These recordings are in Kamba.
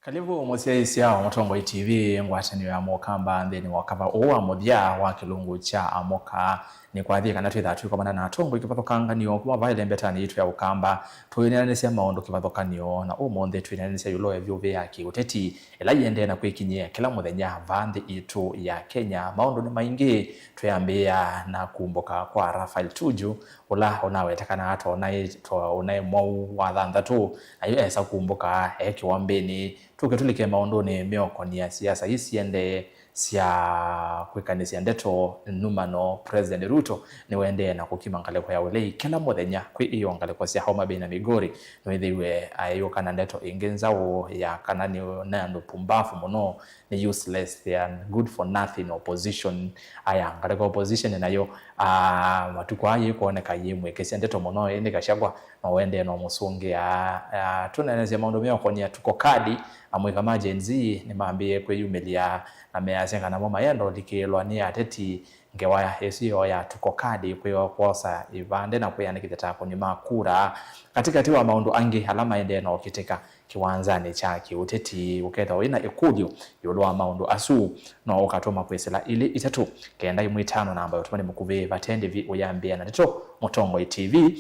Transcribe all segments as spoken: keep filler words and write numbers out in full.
Karibu mũsyaĩĩsya wa Mũtongoi T V, ngwatanĩo ya Mũkamba nthĩnĩ wa kava ũũ wa mũthya wa kĩlungu kya Amũka. Nĩ kwathie kana twĩthaa twĩkomana na atongoi kĩvathũkanganio kuma vaĩ lembetanĩ yitũ ya Ũkamba, tũyĩneenanĩsya maũndũ kĩvathũkanio, na ũmũnthĩ twĩneenanĩsya ĩũlũ wa ĩvyũvĩ ya kĩũteti ĩla yĩendee na kwĩkinyĩa kĩla mũthenya vaa nthĩ itũ ya Kenya. Maũndũ nĩ maingĩ, twĩambĩĩa na kumbũka kwa Raphael Tuju, ũla ũnawetekana ta ũnaĩ, ta ũnaĩ mwau wa thanthatũ, nayu esa kumbũka e kĩwambĩnĩ. Tũke tũlike maũndũnĩ meũkonia siasa ii siendee sya kwĩkanĩsya ndeto numano. President Ruto nĩwendee na kũkima ngalĩko ya ũlei kĩla mũthenya kwĩ ĩo ngalĩko sya Homa Bay na Migori. Nĩwĩthĩiwe ayĩũka na ndeto ĩngĩ nzaũ ya kana nĩ, nĩ andũ pumbavu mũno, nĩ useless, they are good for nothing opposition. Aya, ngalĩko opposition nayo, ah, matukũ aa yĩkwoneka yĩmwĩkĩsya ndeto mũno, ĩndĩ Gachagua no wendee no mũsũngĩa. Ah, tũneenesya maũndũ meũkonia Tuko Kadi, amũika ma Gen Z nĩmambĩĩe kwĩyumĩlya na measya kana mo mayenda ũlikĩĩlwa nĩ ateti. Ngewa ĩsu yoo ya Tuko Kadi kwĩwa kwosa ivande na kwĩyandĩkĩthya ta akũni ma kura. Katĩkatĩ wa maũndũ angĩ ala maendee na ũkĩtĩka kĩwanzanĩ kya kĩũteti, ũkethwa wĩna ĩkũlyo ĩũlũ wa maũndũ asu, no ũkatũma kwĩsĩla ilĩ itatũ kenda ĩmwe itano namba ya ũtũmani mũkuvĩ vate ndĩvi ũyambĩĩa na ndeto Mũtongoi T V,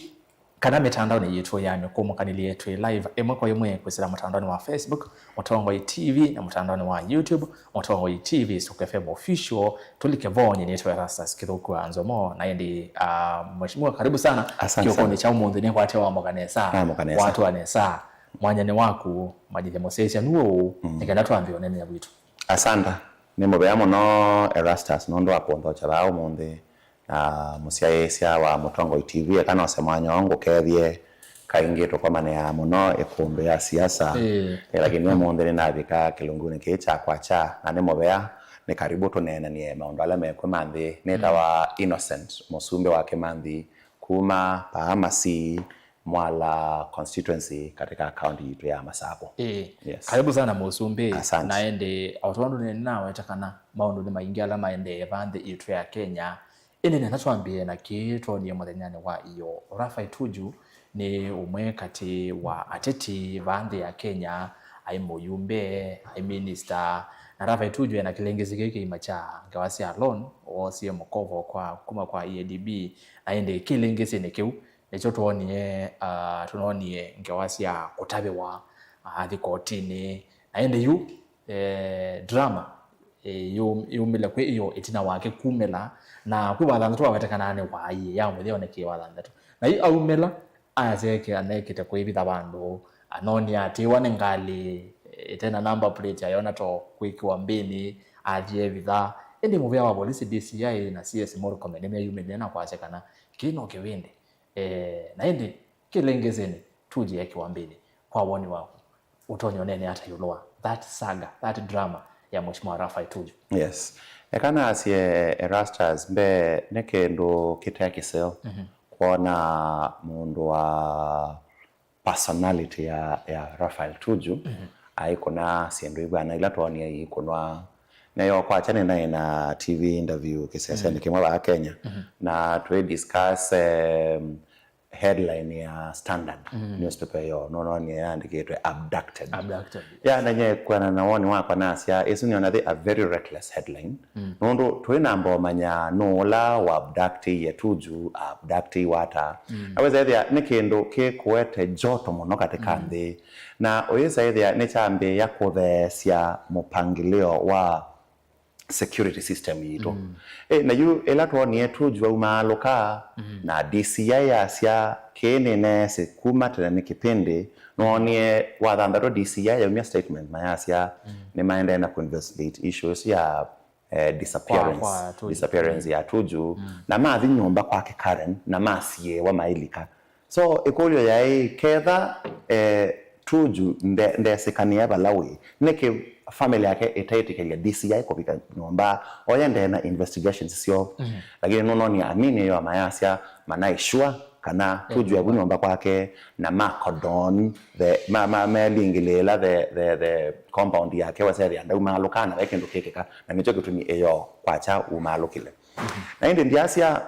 kana mĩtandaonĩ yitũ ya mĩkũmũkanĩlye twĩ live ĩmwe kwa ĩmwe kwĩsĩla mũtandaonĩ wa Facebook, Mũtongoi T V, na mũtandaonĩ wa YouTube, Mũtongoi T V, Soko F M Official. Tũlike vonye nĩtwe Erastus Kĩthũku wa Nzomo, na ĩndĩ, ah, Mheshimiwa, karibu sana. Asante sana. Kĩokonĩ kya ũmũnthĩ nĩkwatya wamũka nesa. Namũka nesa. Watwa nesa. Mwanya nĩ waku, manyĩthya mũsyaĩĩsya nũũ, mm, nĩ kenda twambĩe ũneenea witũ. Asante. Nĩ mũvea mũno Erastus nũndũ wa kũnthokya vaa ũmũnthĩ. Na mũsyaĩĩsya wa Mũtongoi T V, eka nose mwanya ũũ ngũkethye. Kaingĩ tũkomanĩaa mũno ĩkũmbĩ ya siasa. Ĩĩ. Eh, lakini ũmũnthĩ nĩnavika kĩlungunĩ kĩĩ kya kwakya, na nĩ mũvea, nĩ karibu tũneenanie maũndũ ala mekw'o ma nthĩ. Nĩtawa, mm, Innocent, mũsumbĩ wa Kĩmanthi, kuma Paamasi, Mwala constituency katika county yitũ ya Masaku. Ĩĩ. Yes. Karibu sana mũsumbĩ. Asante. Na ĩndĩ, o tondũ nĩnaweta kana maũndũ nĩ maingĩ ala maendee vaa nthĩ yitũ ya Kenya, ĩndĩ nĩenda twambĩe na kĩĩ twonie mũthenyanĩ wa ĩyoo. Raphael Tuju nĩ ũmwe katĩ wa ateti vaa nthĩ ya Kenya, aĩ mũyumbe, aĩ minista, na Raphael Tuju ena kĩlĩngĩsĩ kĩĩ kĩima kya ngewa sya loan woosie mũkovo kwa, kuma kwa E A D B, na ĩndĩ kĩlĩngĩsĩnĩ kĩu nĩkyo twonie, ah, tũnonie ngewa sya kũtavĩwa, ah, athi kotinĩ. Na ĩndĩ yu, eh, drama, eh, yũ-, yũmĩle kwĩ ĩyoo ĩtina wake kumĩla, na kwĩ wathanthatũ wawetekanaa nĩ waie ya mũthya onekĩe wathanthatũ. Na yu aumĩla, aseke anekĩte kwĩvitha vandũ, anonie atĩwa nĩ ngalĩ, eh, ĩtena number plate, ayona to kwĩkĩwa mbĩnĩ, athi evitha. Ĩndĩ mũvĩa wa volisi, D C I na C S Murkomen nĩmeyumĩlile na kwasya kana kĩĩ no kĩvĩndĩ. Eh, na ĩndĩ kĩlĩngĩsĩnĩ, Tuju ekĩwa mbĩnĩ, kwa woni waku, ũtonya ũneenea ata ĩũlũ wa that saga, that drama ya Mheshimiwa Raphael Tuju? Yes. Eka nasye Erastus, mbee nĩ kĩndũ kĩte kĩseo, mhm, kwona mũndũ wa personality ya, ya Raphael Tuju, mhm, aikũna syĩndũ ivwana ila twonie iikũnwa. Nayo kwakya nĩnaĩ na T V interview kĩsesenĩ, mhm, kĩmwe vaa Kenya, mhm, na twĩ discuss, em, headline ya Standard, mm, newspaper ĩyo, nũnonie yandĩkĩtwe abducted. Abducted. Ya, na nye kwĩanana na woni wakwa nasya, ĩsu nĩona the a very reckless headline. Mm. Nũndũ twĩ namba ũmanya nũũ ũla wa abductĩie Tuju, abductĩiwe ata. Mm. Na wĩsa ĩthĩa nĩ kĩndũ kĩkũete joto mũno katika, mm, nthĩ. Na ũyĩsa ĩthĩa nĩkyambĩĩa kũtheesya mũpangĩlĩo wa security system yitũ. Mm. E, na yu ĩla twonie Tuju aumaalũka, mm, na D C I yasya, "Kĩĩ nĩneesĩ kuma tene nĩ kĩpĩndĩ," noonie wathanthatũ D C I yaumya statement na yasya, mm, nĩmaendee na kũinvestigate issue ĩsu ya, eh, disappearance, kwa, kwa Tuju, disappearance, mm, ya Tuju, mm, na mathi nyũmba kwake Karen, na masiĩĩwa mailika. So, ĩkũlyo yaĩ, ketha, eh, Tuju nde-, ndesĩkanĩa vala wĩ, nĩkĩ family yake ĩtaĩtĩkĩlya D C I kũvika nyũmba, oya ndee na investigations syoo? Mhm. Lakini nũnonia anini yo mayasya manaĩ sure kana, eh, Tuju evu nyũmba kwake, na ma cordon the, ma, ma, melingĩlĩĩla the, the, the compound yake, wasethĩa ndaumaalũka na ve kĩndũ kĩkĩka, na nĩkyo kĩtumi ĩyoo kwakya umaalũkile. Mhm. Na ĩndĩ ndyasya,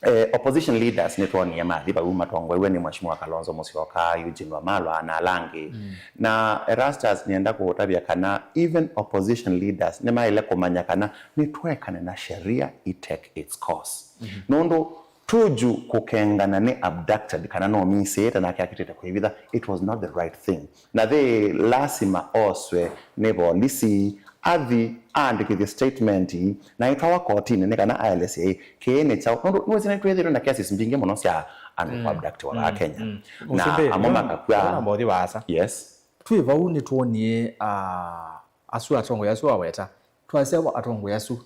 Eh, opposition leaders nĩtwonie mathi vau matongoew'e nĩ Mheshimiwa Kalonzo Musyoka, Eugene Wamalwa na ala angĩ. Na Erastus, nĩenda kũũtavya kana even opposition leaders nĩmaĩle kũmanya kana nĩtũekane na sheria i take its course. Nũndũ Tuju kũkengana nĩ abducted kana no misĩĩte nake akĩtĩte kwĩvitha, it was not the right thing. Na thĩ lasima oswe nĩ volisi, athi aandĩkĩthye statement na aitwawa kotinĩ nĩ kana aelesye ĩ, kĩĩ nĩ kyaũ. Nũndũ nĩwĩsĩ nĩtwĩthĩtwe na cases mbingĩ mũno sya andũ kũabductiwa vaa Kenya. Na amwe makakw'a. Ũsindĩ, mbothi vaasa. Yes. Twĩ vau nĩtwonie, ah, asu atongoi asu aweta. Twasya atongoi asu,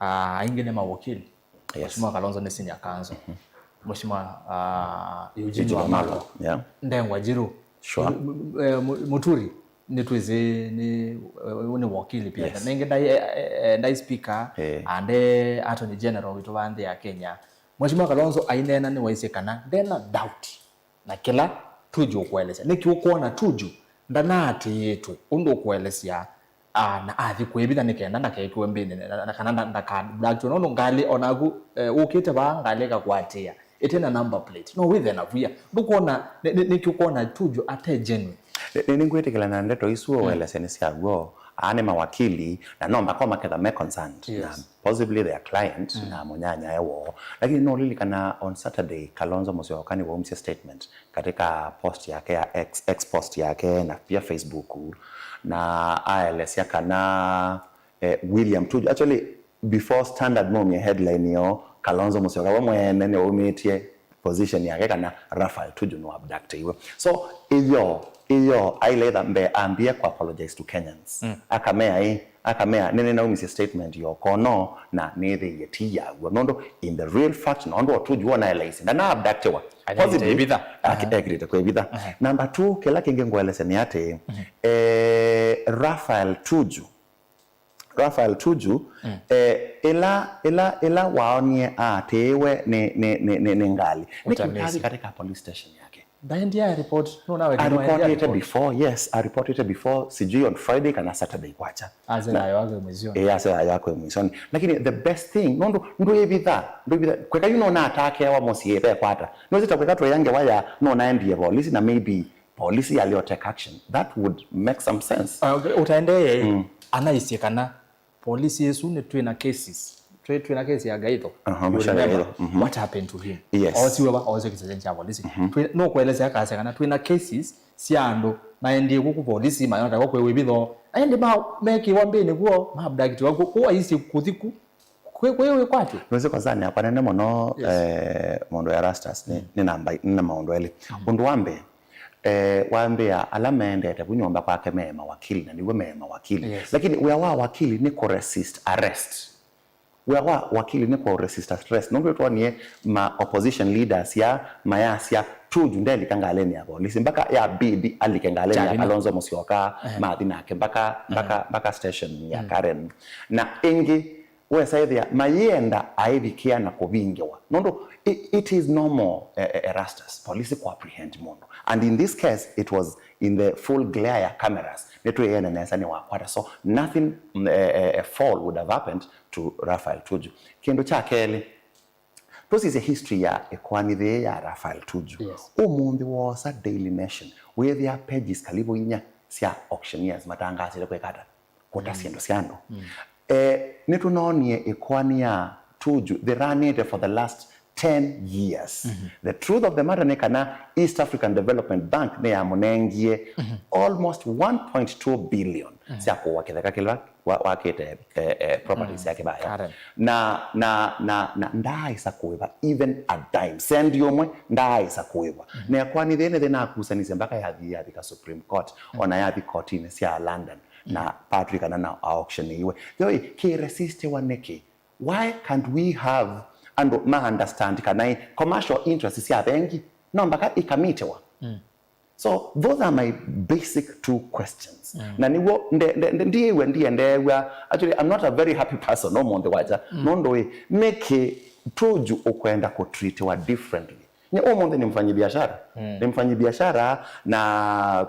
ah, aingĩ nĩ mawakili. Yes. Mheshimiwa Kalonzo nĩ senior counsel. Mheshimiwa, ah, Eugene Eugene Wamalwa. Wamalwa, yeah. Ndengwa Njiru. Sure. M-, m-, eh, Mu-, Muturi, nĩtwĩsĩ nĩ, eh, nĩ wakili pia. Yes. Na ĩngĩ ndaĩ, eh, eh, ndaĩ speaker, Eh. and, eh, attorney general witũ wa nthĩ ya Kenya. Mheshimiwa Kalonzo aineena nĩwaisye kana ndena doubt na kĩla Tuju ũkũelesya. Nĩkĩ ũkwona Tuju ndanaatĩĩtwe ũndũ ũkũelesya, ah, na athi kwĩvitha nĩ kenda ndakekĩwe mbĩnĩ, na, na, kana nda-, ndakablackwe? Nũndũ ngalĩ o naku, eh, ũkĩte vaa ngalĩ ĩkakũatĩĩa ĩte na number plate. No wĩthe na via. Ndũkwona, nĩ, nĩ, nĩkĩ ũkwona Tuju ate genuine? Nĩ, nĩ, nĩngwĩtĩkĩla na ndeto isu ũelesya nĩ syaw'o. Aa nĩ mawakili, na no makoma ketha me concerned. Yes. Na possibly their client na mũnyanyae woo. Lakini no ũlilikana on Saturday, Kalonzo Musyoka nĩwaumisye statement katika post yake ya X, X post yake, na pia Facebook, na aelesya kana, eh, William Tuju, actually, before Standard maumie headline ĩyo, Kalonzo Musyoka we mwene nĩwaumĩtye position yake kana Raphael Tuju nĩwa abductiwe. So ĩyo, ĩyo aile ĩtha mbee ambie kũ apologize to Kenyans. Akamea ĩ, akamea, nĩnĩnaumisye statement yokono na nĩthĩie ti yaw'o. Nũndũ in the real fact, nũndũ o Tuju wona elaisi ndana abductiwa. Athĩĩte kwĩvitha. Akĩtĩte kwĩvitha. Number two, kĩla kĩngĩ ngũelesya nĩ atĩ, eh, Raphael Tuju, Raphael Tuju, eh, ĩla, ĩla, ĩla waonie aatĩĩwe nĩ, nĩ, nĩ, nĩ, nĩ ngalĩ. Nĩkĩ ũtathi katika police station yake? Ndaendie a report, no nawe a report before, yes, a report before, sijui on Friday kana Saturday kwacha. Ase thayũ wake mwĩsoni. Eh, ase thayũ wake mwĩsoni. Lakini the best thing, nũndũ ndwĩvitha, ndwĩvitha. Kweka yu no natakewa mũsyĩ ve kwata. Nĩwĩsĩ ta kweka tweya ngewa ya no naendie polisi na maybe polisi yalio take action. That would make some sense. Uh, utaendee, anaisye kana polisi ĩsu nĩ twĩ na cases. Twĩ, twĩ na case ya Gaitho. Aha, you remember? What happened to him? Yes. Osiwe va, ose kisese cha polisi. Twĩ, no kuelezea kase kana twĩ na cases sya andũ maendie kuku polisi, mayona kwa kwewe vitho. Aende ma, mekiwa mbĩnĩ kuo, ma abductiwa kuo, kuo aisye kuthiku. Kwe, kwe, kwe kwake. Nũsĩ concern yakwa nene mũno, eh, mũndũ ya Erastus, nĩ, nĩ namba, nĩ na maũndũ elĩ. Ũndũ wa mbee, eh, wambĩa ala mendete vu nyũmba kwake me mawakili, na nĩw'o me mawakili. Yes. Lakini wĩa wa wakili nĩ kũ resist arrest. Wĩa wa wakili nĩ kũ resist arrest. Nũndũ twonie ma opposition leaders ya mayasya Tuju ndelika ngalĩnĩ ya polisi. Mpaka ya bidi alike ngalĩnĩ ya Kalonzo Musyoka, mathi nake mpaka, mpaka, mpaka station ya Karen. Na ĩngĩ, wesa ĩthĩa mayenda aivikĩa na kũvingĩwa. Nũndũ it, it is normal, eh, eh, Erastus, polisi kũ apprehend mũndũ. And in this case, it was in the full glare ya cameras. Nĩtwĩene nesa nĩ wakwata. So nothing, mm, eh, eh, eh, fall would have happened to Raphael Tuju. Kĩndũ kya kelĩ, tũsisye history ya ĩkoani thĩĩ ya Raphael Tuju. Yes. Ũmũnthĩ wosa Daily Nation, wĩthĩa pages kalivu inya sya auctioneers matangaasĩte kwĩka ata? Kũta syĩndũ sya andũ. Eh, nĩtũnoonie ĩkoani ya Tuju thĩranĩte for the last ten years. The truth of the matter nĩ kana East African Development Bank nĩyamũnengie almost one point two billion sya kũwa kĩtheka kĩla wa, wakĩte, eh, eh, properties ya Kĩvaya. Karen. Na, na, na, na ndaaĩsa kũĩva even a dime. Sendi ũmwe ndaaĩsa kũĩva. Na ĩkoani thĩĩ nĩthĩnakusanisye mpaka yathi, yathika Supreme Court, ona yathi kotinĩ sya London. Na Patrick kana na auctioniwe. Yo ĩ, kĩresistiwa nĩkĩ? Why can't we have andũ ma understand kana ĩ commercial interest sya vengi no mpaka ikamitiwa? So those are my basic two questions. Na nĩw'o nde, nde, nde, ndiĩw'a ndiendeew'a. Actually, I'm not a very happy person ũmũnthĩ wacha. Nũndũ ĩ, nĩkĩ Tuju ũkwenda kũtreatiwa differently? Nye ũmũnthĩ nĩ mfanyi biashara. Nĩ mfanyi biashara na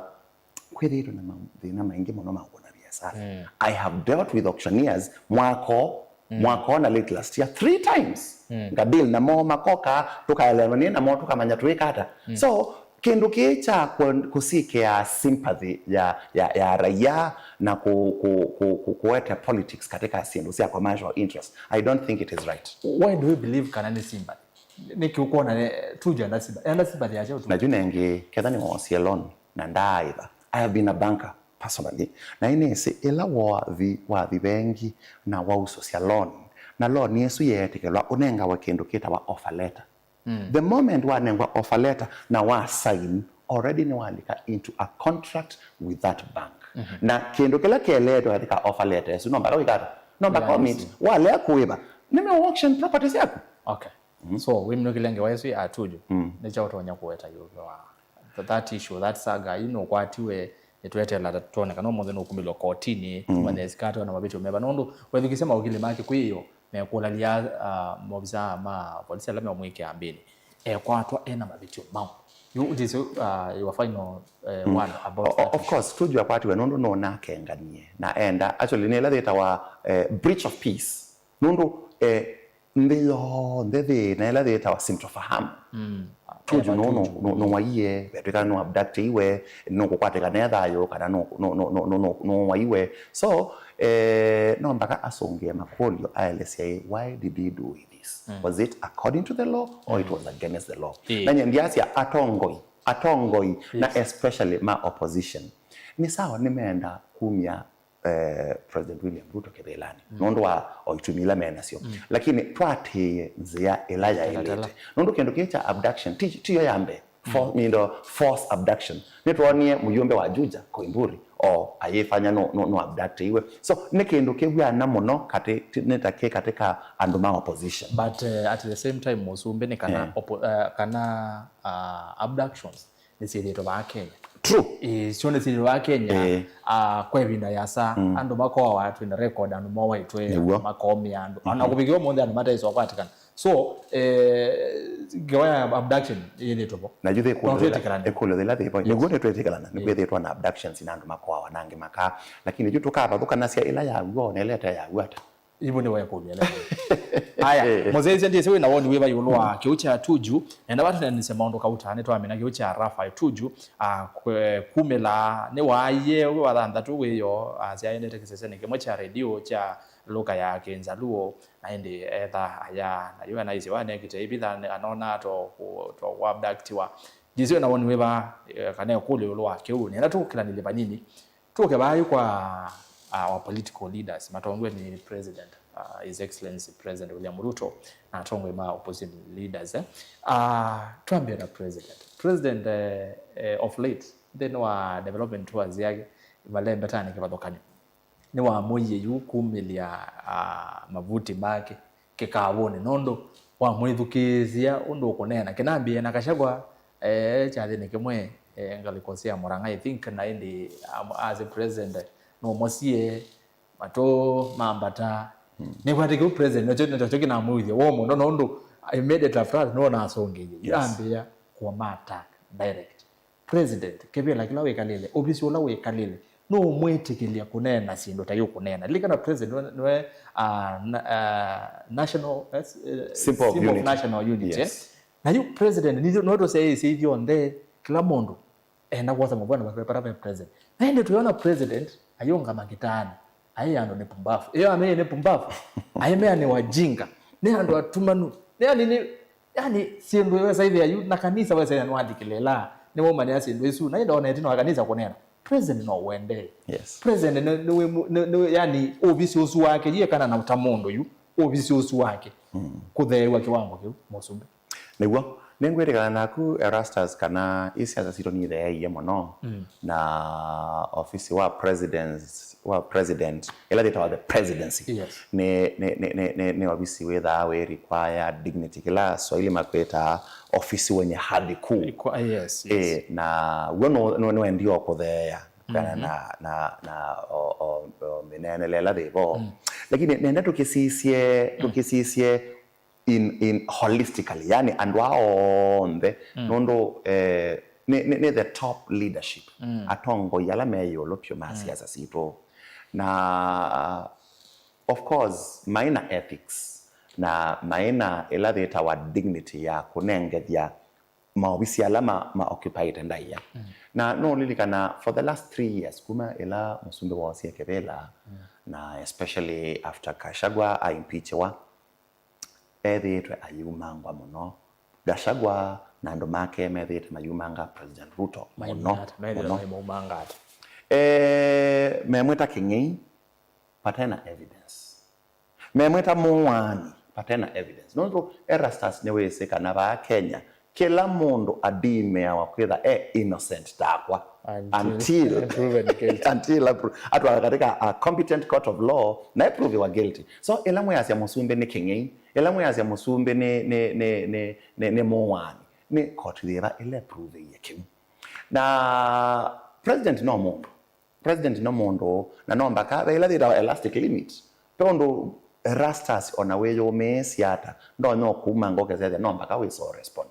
kwĩthĩĩtwe na mathĩna maingĩ mũno ma kũna biashara. I have dealt with auctioneers mwako Mm. Mwaka ona late last year, three times. Mm. Nga deal namo, makoka, tũkaeleanwa nĩ namo, tũkamanya twĩka ata. Mm. So, kĩndũ kĩĩ kya kũ-, kũsikĩa sympathy ya, ya, ya raia na ku, ku, ku, ku, kuete politics katika syĩndũ sya commercial interest, I don't think it is right. Why do we believe kana nĩ sympathy? Nĩkĩ ũkwona, eh, Tuju enda sympathy, enda sympathy ya kyaũ tu? Na yu nengĩ, ketha nĩwoosie loan na ndaaĩva. I have been a banker personally. Na nĩnĩsĩ ĩla wathi, wathi vengi na wausũsya loan, na loan ĩsu yeetĩkĩlwa ũnengawe kĩndũ kĩtawa offer letter. Mm. The moment wanengwa offer letter na wa sign, already nĩwalika into a contract with that bank. Mm-hmm. Na kĩndũ kĩla kĩeleetwe katika offer letter ĩsu, no mpaka wĩka ata? No mpaka, yeah, ũmit. Walea kũĩva, nĩme auction properties yaku. Okay. Mm. So, wĩminũkĩle ngewa ĩsu ya Tuju, mm, nĩ kyaũ ũtonya kũweta ĩũlũ wa th-, that issue, that saga, yu nũkwatiwe, nĩtweteela twone kana ũmũnthĩ nũkumĩlwa kotinĩ, mm, tũmanye sikatwa na mavĩtyo meva. Nũndũ wethukĩsya mawakili make kwĩyo, mekũlalya, ah, maovisa ma volisi ala meũmwĩkĩa mbĩnĩ, ekwatwa ena mavĩtyo mau. You, it is, uh, your final, uh, mm, word about, o-, o-, that issue. Of course, Tuju akwatiwe nũndũ nũnakenganie na enda, actually, nĩ ĩla yĩtawa, eh, breach of peace. Nũndũ, eh, nthĩ yonthe thĩ na ĩla yĩtawa sintofahamu. Mm. Tuju, eva, nũ-, nũ-, Tuju, nũ-, nũwaiwe, vetwĩka nũ abductiwe, nũkũkwatĩka ne thayũ, kana nũ-, nũ-, nũwaiwe. So, eh, no mpaka asũngĩe makũlyo, aelesye, why did he do this? Mm. Was it according to the law or it, mm, was against the law? Ĩĩ. Na nyie ndiasya atongoi, atongoi, na, yes, especially ma opposition, nĩ sawa, nĩmeenda kumya, eh, President William Ruto kĩvĩlanĩ, mm, nũndũ wa o itumi ila menasyo. Mm. Lakini twatĩĩe nzĩa ĩla yaĩlĩte. Talatala. Nũndũ kĩndũ kĩĩ kya abduction, ti, tiyo ya mbee. Fo-, mm, mindo force abduction. Nĩtwonie mũyũmbe wa Juja, Koimburi, o ayĩfanya no, no, no abductiwe. So, nĩ kĩndũ kĩw'ana mũno katĩ, ti-, nĩ ta kĩ katika andũ ma opposition. But, eh, at the same time, Mũsumbĩ, nĩ kana, eh, oppo-, eh, kana, ah, abductions nĩsyĩthĩĩtwe vaa Kenya. True. Ĩĩ, syo nĩsyĩthĩĩtwe vaa Kenya. Ĩĩ. Ah, kwa ĩvinda yasa, mm, andũ makoawa, twĩna record, andũ mowaĩtwe, nĩw'o, makomĩa andũ. Ona, mhm, kũvikĩa ũmũnthĩ andũ mataĩswa kwatĩkana. So, eh, ngewa ya abduction yĩthĩtwe vo. Na yu thĩ no ĩkũlyo yĩla, twĩtĩkĩlane, ĩkũlyo yĩla yĩ vo. Yes. Nĩw'o nĩtwĩtĩkĩlana, ĩĩ, nĩkwĩthĩĩtwa na abductions na andũ makoawa na angĩ makaa. Lakini yu tũkavathũkanasya ĩla ya w'o na ĩla ĩte ya w'o ata? Ivo nĩ wekũlya leo. Aya, eh, mũsyaĩĩsya ndyĩsĩ wĩ na woni wĩva ĩũlũ wa kĩu kya Tuju, nenda vatũneenisye maũndũ kauta, nĩtwamina kĩu kya Raphael Tuju, ah, kwe-, kumĩla nĩwaaie wa thanthatũ wĩoo, ah, syaendete kĩsesenĩ kĩmwe kya redio kya lũka ya Kĩnzaluo, na ĩndĩ etha aya, na yu anaisye wanekĩte ivitha, anona to kũ-, to kũabductiwa. Ndyĩsĩ wĩ na woni wĩva, eh, kana ĩkũlyo ĩũlũ wa kĩu, nenda tũkĩlanĩlye vanini. Tũke vaa yu kwa, uh, our political leaders, matongwe nĩ President, uh, His Excellency President William Ruto, na atongoi ma opposition leaders, eh. Uh, twambie na President. President, eh, eh, of late, nthĩnĩ wa development tours yake, ĩvala e mbetanĩ kĩvathũkany'o, nĩwamũie yu kumĩlya, uh, mavuti make kĩkavũnĩ, nũndũ wamwĩthukĩĩsya ũndũ ũkũneena. Kĩnambĩĩe na Gachagua, eh, kyathĩnĩ kĩmwe, eh, ngalĩko sya Murang'a, I think, na ĩndĩ, um, as a president, nũmosie, matũ mambata. Hmm. Nĩkwatĩ kĩu president, nakyo, nakyo kĩnamwĩw'ĩthya woo mũno, nũndũ immediate after that, nĩwe ũnasũngĩie. Yes. Ambĩĩa kũma attack direct. President, kĩvĩla kĩla wĩkalĩle, ovisi ũla wĩkalĩle, nũũmwĩtĩkĩlya kũneena syĩndũ ta yu kũneena. Lilikana president nĩwe, nĩwe, ah, na-, ah, national, eh, eh, symbol of, symbol of unity. National unity, eh? Yes. Na yu president, nĩthu-, nĩwe tũsyaĩĩsye ithyonthe, kĩla mũndũ enda kwosa mũvwano wake para ve president. Na ĩndĩ tũyona president ayĩũngama kĩtaanĩ, aĩ andũ nĩ pumbavu. Ĩyo ameye nĩ pumbavu. Aĩ mea nĩ wajinga. Nĩ andũ atumanu. Nĩ yani nĩ Yani, syĩndũ wesa ĩthĩa yu, na kanisa wesa ĩthĩa nĩwathikĩlĩĩlaa, nĩwaumanĩa syĩndũ isu, na ĩndĩ ona ĩtina wa kanisa kũneena, president no ũendee. Yes. President nĩ, nĩ, nĩ, nĩ, yani, ovisi ũsu wake, yĩkana na ta mũndũ yu, ovisi ũsu wake, mm, kũtheew'a kĩwango kĩu, Mũsumbĩ. Nĩw'o, nĩngwĩtĩkana naku, Erastus, kana ĩ siasa sitũ nĩitheeie mũno, mm, na ofisi wa presidents wa president, ĩla yĩtawa the presidency, yes, nĩ, nĩ, nĩ, nĩ, nĩ, nĩ ovisi wĩthaa wĩ require dignity, kĩla Swahili makwĩtaa ofisi wenye hadhi kuu. Requ-, yes, yes. Eh, na w'o nũ-, nũ-, nũendio kũtheea kana, mhm, na, na, na o, o, o mĩneenele ĩla yĩ vo. Mm. Lakini nenda tũkĩsisye, mm, tũkĩsisye in, in holistically, yani andũ aa onthe, mm, nũndũ, eh, nĩ, nĩ, nĩ the top leadership, mm, atongoi ala me ĩũlũ vyũ ma, mm, siasa sitũ. Na of course, maĩ na ethics, na maĩ na ĩla yĩtawa dignity ya kũnengethya maovisi ala ma, ma occupied ndaĩa. Mm. Na nũlilikana for the last three years, kuma ĩla mũsumbĩ woosie kĩvĩla, mm, na especially after Gachagua aimpeachiwa, ethĩĩtwe ayumangwa mũno. Gachagua na andũ make methĩĩte mayumanga President Ruto mũno, mũno. Eh, memwĩta kĩng'ei, patena evidence. Memwĩta mũwaani, patena evidence. Nũndũ Erastus nĩwĩsĩ kana vaa Kenya, kĩla mũndũ adimeawa kwĩtha e innocent takwa. Until, until proven guilty. Until appro-, atwala katika a competent court of law, na eproviwa guilty. So, ĩla mwĩasya mũsumbĩ nĩ kĩng'ei, ĩla mwĩasya mũsumbĩ nĩ, nĩ, nĩ, nĩ, nĩ, nĩ mũwaani, nĩ koti yĩva ĩla ĩproveie kĩu? Na president no mũndũ. President no mũndũ, na no mbaka ve ĩla yĩtawa elastic limit. Ve ũndũ Erastus ona wĩyũmĩĩsya ata, ndonya ũkuma ngokesethya, no mbaka wĩso respond.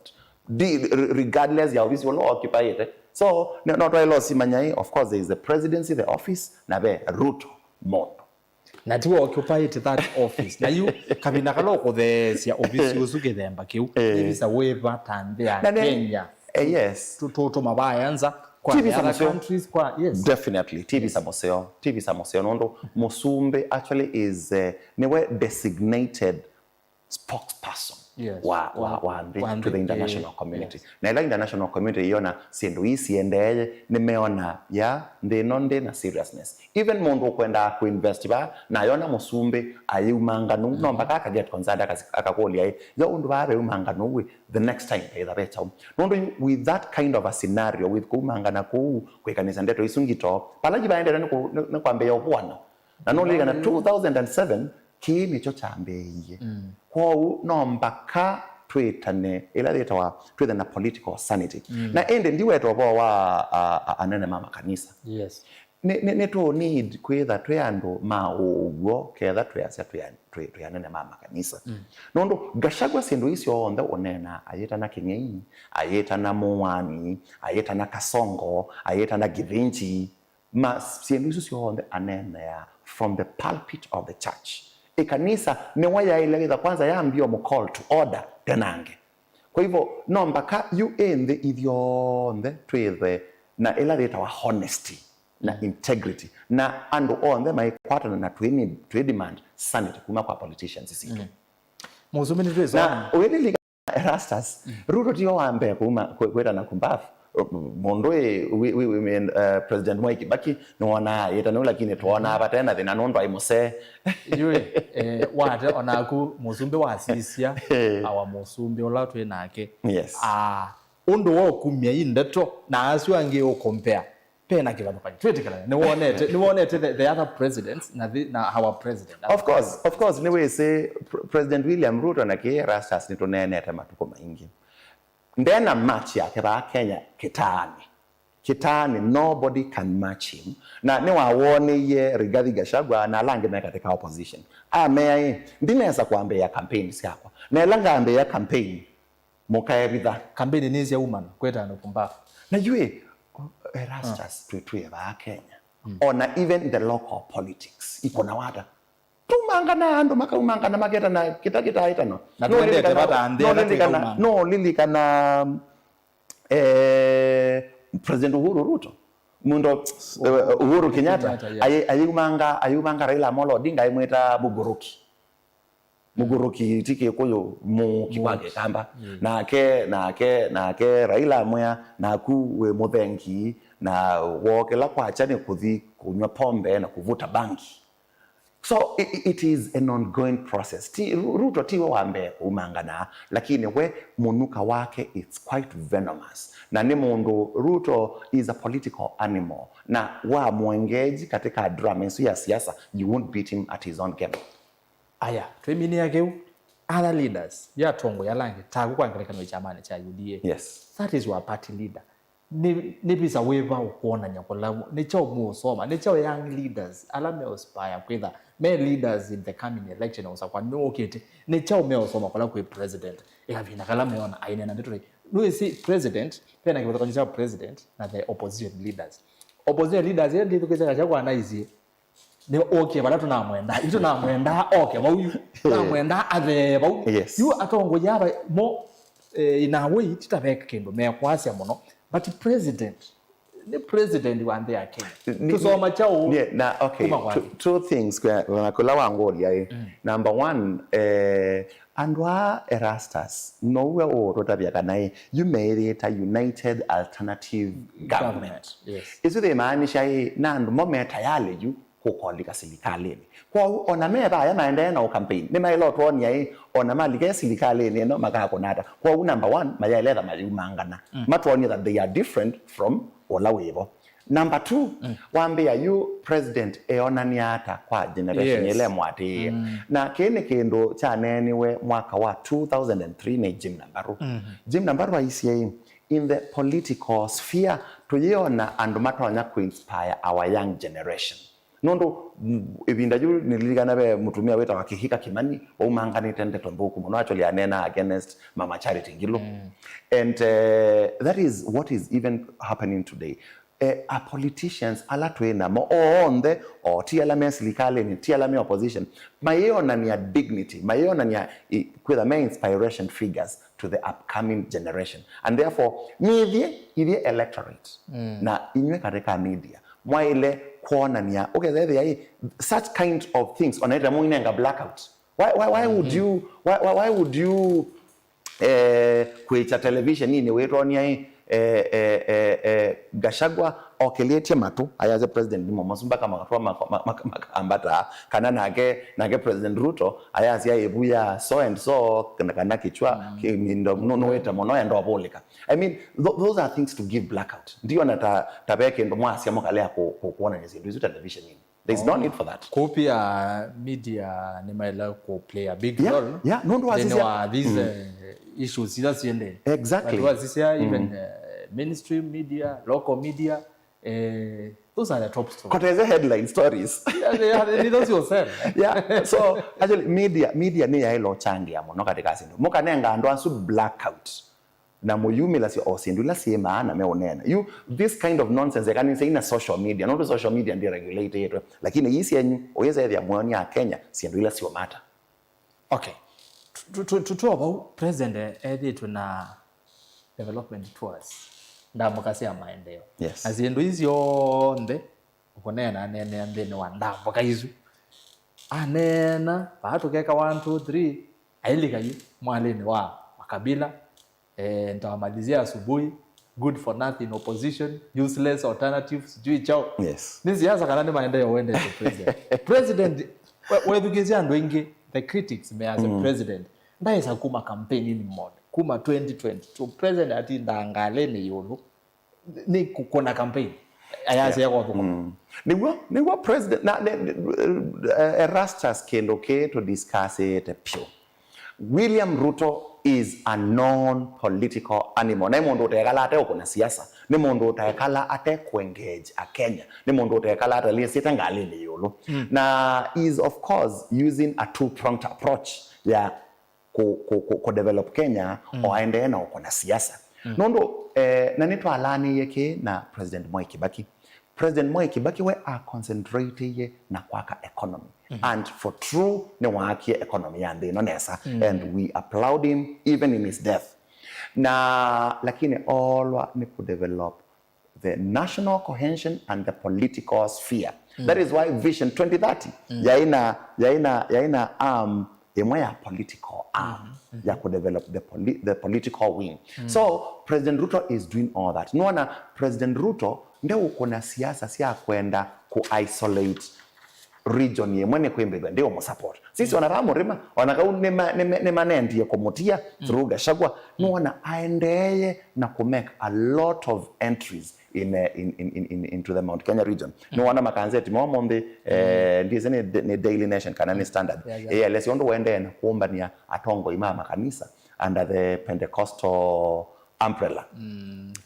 Di-, re-, regardless ya ovisi ũla occupiĩte. So, no, no twaĩle ũsimanya ĩ, of course, there is the presidency, the office, na ve Ruto mũndũ. Na ti wa occupiĩte that office. Na yu, kavinda kala ũkũtheesya ovisi ũsu kĩthemba kĩu, eh, nĩ visa wĩva ta nthĩ ya Kenya? Eh, yes. Tu-, tu-, tũtũma vaya nza kwa the other countries, kwa, yes. Definitely, ti visa mũseo, ti visa mũseo, nũndũ mũsumbĩ actually is, eh, nĩwe designated spokesperson, yes, wa, wa, wa, wa nthĩ, wa nthĩ, to the international community. Yes. Na ĩla international community yona syĩndũ ii siendee, nĩmeona ya nthĩ ĩno ndĩ na seriousness. Even mũndũ ũkwendaa kũinvest vaa, na yona mũsumbĩ ayĩumanga nũu, no mbaka aka get concerned, akas-, akakũlya, ĩ, yo ũndũ vaa veumanga nũu, ĩ, the next time ĩtha ve kyaũ? Nũndũ yu, with that kind of a scenario, with kũumangana kũu, kwĩkanĩsya ndeto isu ngito, vala yu vaendete nĩ kũ-, nĩ, nĩ kwambĩĩa ũvũano. Na nũlilikana two thousand and seven, kĩĩ nĩkyo kyambĩĩie. Mm. Kwoou no mbaka twĩtane ĩla yĩtawa twĩthe na political sanity. Mm. Na ĩndĩ ndiweta ũvoo wa, a, a, anene ma makanisa. Yes. Nĩ, nĩ, nĩ tũ need kwĩtha twĩ andũ ma ũw'o ketha twĩasya twĩ, twĩ, twĩ anene ma makanisa. Mm. Nũndũ Gachagua syĩndũ ii syonthe ũneenaa, ayĩtana Kĩng'ei, ayĩtana Mũwani, ayĩtana Kasongo, ayĩtana Githinji, ma syĩndũ isu syonthe aneenea from the pulpit of the church. Ĩkanisa nĩwe yaĩle wĩtha kwanza yambio mũ call to order tenange. Kwa hivyo, no mbaka yu ĩ nthĩ ithyonthe twĩthwe na ĩla yĩtawa honesty na integrity, na andũ onthe maikwatana na twĩ need, twĩ demand sanity kuma kwa politicians sitũ. Mm. Mũsumbĩ nĩtwĩsoma. Na ũililika Erastus, mm, Ruto tiwe wa mbee kuma kwĩ-, kwĩtana kumbavu. Mũndũ ĩ, wi-, wi-, wi-, uh, President Mwai Kibaki nĩwonaa ayĩtana, lakini twonaa vate na thĩna nũndũ aĩ mũsee. Yu ĩ, eh, wate onaku mũsumbĩ wasisya, eh, awa mũsumbĩ ũla twĩ nake. Yes. Ah, ũndũ wa ũkumya ii ndeto na asu angĩ ũkompea, pena kĩvathũkany'o. Twĩtĩkĩlane. Nĩwonete, nĩwonete the, the other presidents na the, na our president? Of course, of course, nĩwĩsĩ Pr-, President William Ruto na kĩĩ Erastus nĩtũneenete matukũ maingĩ. Ndena match yake vaa Kenya kĩtaanĩ. Kĩtaanĩ, nobody can match him. Na nĩwawoneie Rigathi Gachagua na ala angĩ me katika opposition. Amea ĩ, ndinesa kwambĩĩa campaign syakwa. Na ĩla ngambĩĩa campaign, mũkaevitha. Campaign nĩsyaumana, kwĩtana kumbavu. Na yu ĩ, Erastus, ah, twĩ, twĩ vaa Kenya. Mm. Ona even the local politics, ikona wata. Tumangana, andũ makaumangana, maketana, kĩta kĩtaĩtano. Na twendete vata nthĩ, ala tũkaumana. Nũlilikana, eh, President Uhuru Ruto. Mũndũ, eh, Uhuru Kenyatta, Kenyatta, yeah. Ayĩ-, ayĩumanga, ayĩumanga Raila Amolo Odinga, ayĩmwĩta Buguruki. Mũgũrũki ti Kĩkũyũ, Mũũki kwa Kĩkamba. Mm. Nake, nake, nake Raila amwĩa, naku wĩ mũthengi, na wookĩla kwakya nĩ kũthi kũnyw'a pombe na kũvuta bangi. So, i-, i-, it is an ongoing process. Ti, Ru-, Ruto tiwe wa mbee kũumangana, lakini we mũnuka wake, it's quite venomous. Na nĩ mũndũ, Ruto is a political animal. Na wa mũengage katika drama ĩsu ya siasa, you won't beat him at his own game. Aya, twĩminĩa kĩu, other leaders, ya atongoi ala angĩ, taku kwa ngelekany'o kyamanĩ kya U D A. Yes. That is your party leader. Nĩ, nĩ visa wĩva ũkwonany'a kũla, nĩ kyaũ mũũsoma, nĩ kyaũ young leaders, ala meũspire kwĩtha me leaders in the coming election, ũsakwa nũũkĩte, nĩ kyaũ meũsoma kũla kwĩ president, ĩkavinda kala meona aineena ndeto ĩ. Nũĩsĩ president, vena kĩvathũkany'o kya president na the opposition leaders. Opposition leaders, ĩla ndithukĩsya Gachagua anaisye, nĩ okie vala tũnamwendaa. Itũ namwendaa oke vau yu. Namwendaa athee vau. Yes. Yu atongoi ava mo, eh, in a way, ti ta ve kĩndũ mekwasya mũno. But president, nĩ president wa nthĩ ya Kenya. Nĩ- Tũsoma kyaũ nĩ- na, okay, kuma kwake? Two, two things kwa, na kũla wangũlya ĩ. Number one, eh, andũ aa Erastus, nowe ũtũtavya kana ĩ, yu meĩthĩĩta United Alternative Government. Government, yes. Isu thimaanisha ĩ, na andũ mo me tayari yu kũkolika silikalĩnĩ. Kwoou, ona me vaya maendee na ũcampaign, nĩmaĩle ũtwonia ĩ, ona malika silikalĩnĩ ĩno makakũna ata. Kwoou, number one, mayaĩle etha mayumangana. Matwonie that they are different from ũla wĩvo. Number two, wambĩa yu president eonania ata kwa generation Yes. ĩla ĩmũatĩĩe? Na kĩĩ nĩ kĩndũ kyaneeniwe mwaka wa two thousand and three nĩ Jim Nambaru. Jim Nambaru aisye ĩ, in the political sphere, tũyĩona andũ matonya kũ inspire our young generation. Nũndũ, mm, ĩvinda yu nĩlilikana ve mũtumĩa wĩtawa Kĩhika Kĩmani waumanganĩte ndeto nthũku mũno, actually aneenaa against Mama Charity Ngilu. And, eh, that is what is even happening today. Eh, a politicians ala twĩ namo onthe, o ti ala me silikalĩnĩ, ti ala me opposition, mayĩonania dignity, mayĩonania i- kwĩtha me inspiration figures to the upcoming generation. And therefore, nithyĩ, ithyĩ electorate, na inyw'ĩ katika media, mwaĩle kwonania, ũkethethĩa ĩ, such kind of things, ona ĩta mũinenga blackout. Why, why, why would you, why, why, why would you, eh, kwĩkya television-inĩ wĩtonia ĩ, eh, eh, eh, eh, Gachagua okĩlĩtye matũ, ayasya president nĩ mũmosu, mpaka makatwa maka- maka- maka- makaambataa, kana nake, nake President Ruto ayasya ĩvu ya so and so, kana, kana kĩchwa, kĩ- mindo, nũ- nũĩte mũno, enda ũvũlĩka. I mean, tho- those are things to give blackout. Ndiona ta, ta ve kĩndũ mwasya mũkalea kũ- kũ- kuonany'a syĩndũ isu television-inĩ. There's no need for that. Kũu pia media nĩmaĩle kũ play a big Yeah, role yeah, nũndũ nthĩnĩ wasisya- wa these, eh, issues ila siendee. Exactly. But wasisya even, eh, mainstream media, local media, eh, those are the top stories. Koteze headline stories. Yeah, they are, they, those yourself. Yeah, so actually media, media nĩ yaĩle ũchangia mũno katika syĩndũ. Mũkanenga andũ asu blackout. Na mũyumĩlasya o syĩndũ ila syĩ maana meũneena. You, this kind of nonsense, eka nĩsĩ ina social media, nũndũ social media ndĩ regulatĩtwe, lakini ii syenyu, ũyĩsethĩa mũonia Akenya syĩndũ ila syũmata. Okay. Tu- tu- tu- Tutoa vau, president ethĩtwe na development tours, ndamũka sya maendeeo. Yes. Na syĩndũ ii syonthe ũkũneena, aneenea nthĩnĩ wa ndamũka isu. Aneena, vaa tũkeka one, two, three, ailika yu mwalĩnĩ wa makabila, eh, nitawamalizia asubuhi, good for nothing opposition, useless alternative, sijui chao. Yes. Nĩ siasa kana nĩ maendeeo wendete president? President, we- wethukĩĩsya andũ aingĩ, the critics may as a president, ndaĩsa kuma campaign-inĩ mode, kuma twenty twenty-two, president atindaa ngalĩnĩ ĩũlũ, nĩ kũkũna campaign. Ayasya kwa thũkũma. Nĩw'o, nĩw'o president, na, ne- eh, Erastus kĩndũ kĩĩ tũdiscussĩte pyũ. William Ruto is a non-political animal. Nĩ mũndũ ũtekala ate ũkũna siasa. Nĩ mũndũ ũtekala ate kũ-engage Akenya. Nĩ mũndũ ũtekala ate lĩsĩte ngalĩnĩ ĩũlũ. Na he is, of course, using a two-pronged approach ya kũ, kũ, kũ, kũ develop Kenya, o aendee na ũkũna siasa. Nũndũ, eh, na nĩtwalaanĩie kĩĩ na President Mwai Kibaki. President Mwai Kibaki we a concentrateie na kwaka economy. And for true, nĩwaakie economy ya nthĩ ĩno nesa. And we applaud him even in his death. Na, lakini olwa nĩ kũ develop the national cohesion and the political sphere. That is why Vision twenty thirty yaina, yaina, yaina arm ĩmwe ya political arm ya kũ develop the, poli the political wing. So President Ruto is doing all that. Nũona President Ruto ndeũkũna siasa sya kwenda kũ isolate region ĩmwe nĩ kwĩmbĩthw'a ndĩ ũmũsupport. Sisi ona vaa Mũrĩma, ona kau nĩma- nĩma- nĩmanendie kũmũtia through Gachagua, nũona aendeeye na kũ make a lot of entries in, eh, in, in, in, in, into the Mount Kenya region. Nĩwona makanzeti moo monthĩ, eh, ndisĩ nĩ, nĩ Daily Nation kana nĩ Standard. Yeah, yeah. Ĩelesya ũndũ waendee na kũmbania atongoi ma makanisa under the Pentecostal umbrella.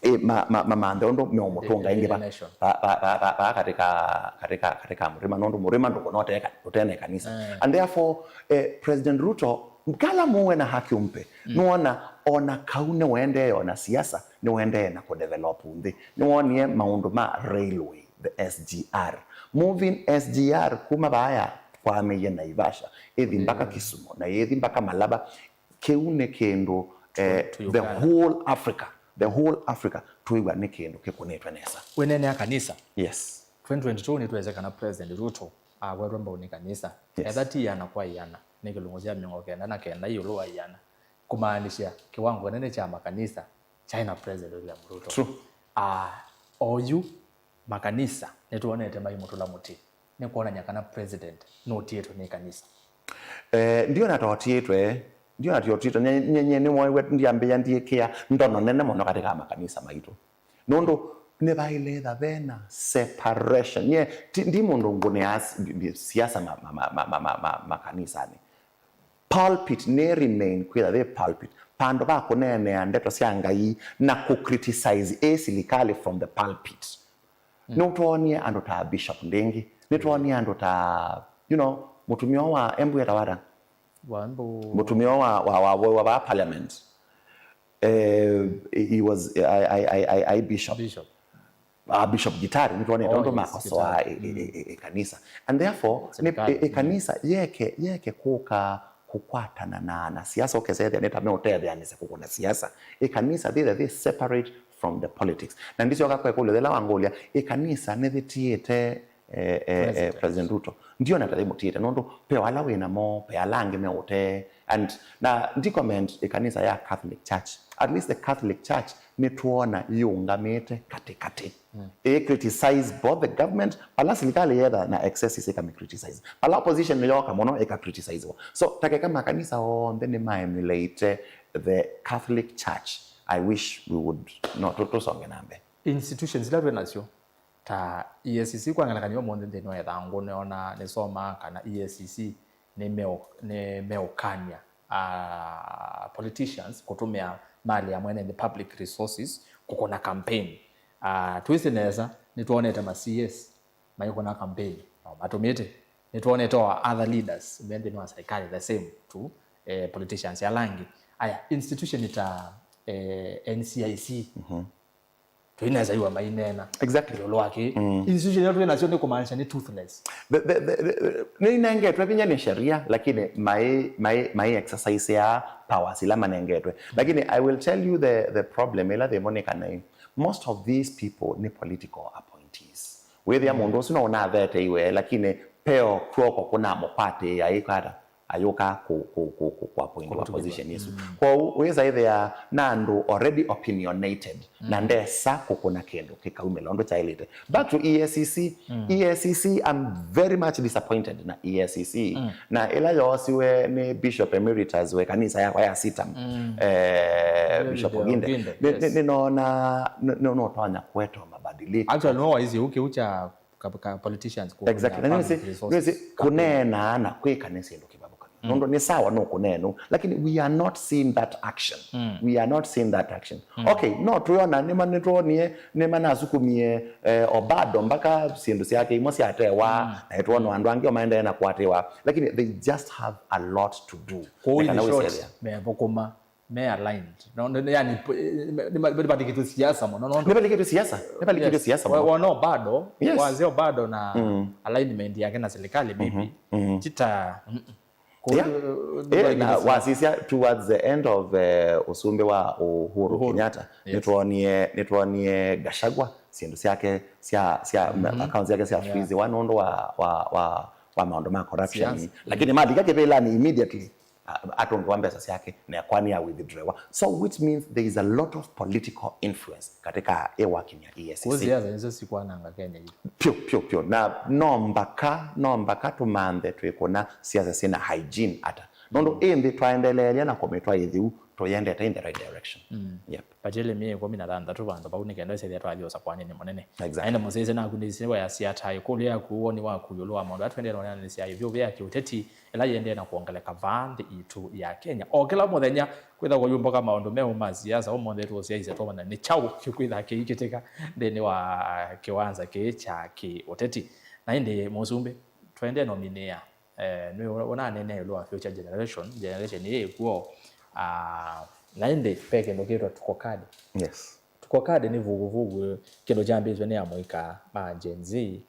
Ĩ, ma- ma- mamanthe ũndũ meũmũtũnga ĩngĩ va- va- va- va- va- katika, katika, katika Mũrĩma, nũndũ Mũrĩma ndũkũna ũteka- ũtene kanisa. And therefore, eh, President Ruto, kala mũwe na haki ũmpe, nũona ona kau nĩwendee ona siasa, nĩwendee na kũdevelop nthĩ. Nĩwonie maũndũ ma railway, the S G R. Moving S G R kuma vaya kwamĩie Naivasha, ĩthi mpaka Kisumu, na ĩthi mpaka Malaba. Kĩu nĩ kĩndũ, eh, the whole Africa, the whole Africa twĩw'a nĩ kĩndũ kĩkũnĩtwe nesa. Wĩneenea kanisa. Yes. Twenty twenty-two nĩtwese kana President Ruto awetwe mbau nĩ kanisa. Yes. Etha ti ĩana kwa ĩana, nĩ kĩlungu kya mĩongo kenda na kenda ĩũlũ wa ĩana, kũmaanisha kĩwango kĩnene kya makanisa kyaĩ na President William Ruto. True. Ah, oyu makanisa nĩtwonete maimũtũla mũtĩ, nĩ kwonany'a kana President nũtiĩtwe nĩ kanisa. Eh, ndiona ta ũtiĩtwe, ndiona ta ũtiĩtwe. Nye, nye, nye nĩmwaiwe ndiambĩĩa ndiĩkĩa ndono nene mũno katika makanisa maitũ. Nũndũ nĩvaĩle etha vena separation. Nye, ti, ndi mũndũ ngũnĩaa si-, siasa ma, ma, makanisanĩ. Pulpit nĩ remain kwĩtha yĩ pulpit. Vandũ va kũneenea ndeto sya Ngai na kũ criticize ĩ silikalĩ from the pulpit. Mm. Nĩtwonie andũ ta Bishop Ndĩngĩ. Nĩtwonie andũ ta, you know, mũtumĩa wa Embu etawata. Wa Embu. Mũtumĩa wa, wa, wa, wa, wa parliament. Eh, he was, I, I, I, I, I bishop. Bishop. Ah, Bishop Gitari, nĩtwonete ũndũ makosoa ĩ-, ĩ-, ĩ-, ĩ-, ĩkanisa. And therefore, nĩ, ĩ-, ĩkanisa yeke, yeke kũka kũkwatana na, na siasa, ũkesethĩa nĩ ta meũtetheanĩsya kũkũna siasa. Ĩkanisa thithe thĩ separate from the politics. Na ndisyoka kwa ĩkũlyo yĩla wangũlya, ĩkanisa nĩthĩtiĩte, eh, eh, eh, President Ruto. Ndiona ta thĩmũtiĩte, nũndũ pe ala wĩ namo, pe ala angĩ meũte. And na ndi comment ĩkanisa ya Catholic Church. At least the Catholic Church nĩtwona yĩũngamĩte katĩkatĩ. Mm. Ĩ criticize both the government, ala silikalĩ yetha na excesses ĩkamĩ criticize. Ala opposition nĩyoka mũno ĩka criticizewa. So, ta keka makanisa onthe nĩ ma emulate the Catholic Church, I wish we would, no, tũ-, tũsonge na mbee. Institutions ila twĩ nasyo, ta E A C C kwa ngelekany'o ũmũnthĩ nthĩnĩ wa ĩthangũ nĩona nĩsomaa kana E A C C nĩmeũ-, nĩmeũkany'a, ah, politicians kũtũmĩa mali ya mwene nthĩ, public resources, kũkũna campaign. Ah, twĩsĩ nesa, nĩtwonete ma C As maikũna campaign, no matũmĩte. Nĩtwonete o other leaders me nthĩnĩ wa serikali, the same to, eh, politicians ala angĩ. Aya, institution ta, eh, N C I C, mhm, tũinesa iwa maineena. Exactly. Ĩũlũ wa kĩĩ. Mm. Institution ila twĩ nasyo nĩ kũmaanisha nĩ toothless. The, the, the, the, nĩinengetwe vinya nĩ sheria, lakini mai, mai, mai exercise ya powers ila manengetwe. Lakini I will tell you the, the problem ila thĩmũnĩkana ĩ. Most of these people nĩ political appointees. Wĩthĩa mũndũ ũsu no ũnathete iwe, lakini peo kw'oko kũnamũkwatĩĩa ĩkwata ayũka kũ, kũ, kũ, kũ, kũ appointwa position isu. Mm. Kwoou wĩsa ĩthĩa na andũ already opinionated, na ndesa kũkũna kĩndũ kĩkaumĩla ũndũ kyaĩlĩte. Back to E A C C, mm, E A C C, I'm very much disappointed na E A C C. Mm. Na ĩla yoosiwe nĩ Bishop Emeritus we kanisa yakwa ya sitam, mm, eh, Bishop Oginde. Nĩ, nĩ, nĩnoona nĩ, nĩ, nũtonya kũetwa mabadiliko. Actually, no waisye ũkĩu kya ka, ka politicians kũ, exactly. Na nĩwĩsĩ, nĩwĩsĩ kũneena na kwĩka nĩ syĩndũ kĩvathũkany'o. Mm. Nũndũ nĩ sawa no kũneenũ, lakini we are not seeing that action. Mm. We are not seeing that action. Mm. Okay, no twĩona nĩma nĩtwonie, nĩma nasukumie, eh, Obado mpaka syĩndũ syake imwe syatewa, mm, na ĩtwona andũ angĩ o maendeee na kũatĩwa, lakini they just have a lot to do. Kũu in short, methũkũma me aligned. No, no, yani, nĩvalikĩtwe siasa mũno, no? Nĩvalikĩtwe siasa. Nĩvalikĩtwe siasa mũno. Wona Obado, yes, wazia Obado na, mm, alignment yake na serikali, maybe. Mhm, mhm. Tita, mm, mm. Eh, na wasisya towards the end of, eh, ũsumbĩ wa Uhuru Kenyatta, yes, nĩtwonie, nĩtwonie Gachagua, syĩndũ syake sya, sya, mhm, accounts syake sya, yeah, freeziwa nũndũ wa, wa, wa, wa maũndũ ma corruption. Siasa. Lakini malika kĩvĩlanĩ immediately, a-, atũngĩwa mbesa syake, na ekwani ya withdrawwa. So which means there is a lot of political influence katika ĩwakinya E A C C. Kwa siasa nĩsyo sikwananga Kenya hii. Pyo, pyo, pyo. Na no mbaka, no mbaka tũmanthe twĩkũna siasa syĩna hygiene ata. Nũndũ, mm, ĩndĩ twaendeleelya na kũmĩtwa ĩtheu, tũyendete in the right direction. Mm. Yep. Vatiele myei ĩkũmi na thanthatũ vandũ vau nĩ kenda ĩsethĩa twathi ũsakwanĩnĩ mũnene. Exactly. Na ĩndĩ mũsyaĩĩsya naku nĩsĩ wĩasya ata ĩkũlyo yaku, woni waku ĩũlũ wa maũndũ ala tũendee na ũneanĩsya ĩvyũvĩ ya kĩũteti ĩla yĩendee na kwongeleka vaa nthĩ itũ ya Kenya. O kĩla mũthenya kwĩthagwa yũmbũka maũndũ meũ ma siasa, ũmũnthĩ tũsyaĩĩsya twamanya nĩ kyaũ kĩkwĩtha kĩikĩtĩka nthĩnĩ wa kĩwanza kĩĩ kya kĩũteti. Na ĩndĩ Mũsumbĩ, tũendee nominĩa, eh, nĩ ũnaneenea ĩũlũ wa future generation, generation ĩĩ ĩkw'o, ah, na ĩndĩ ve kĩndũ kĩtwa tuko kadi. Yes. COCADE nĩ vuguvugu kĩndũ kyambĩtwe nĩ amũika ma Gen Z,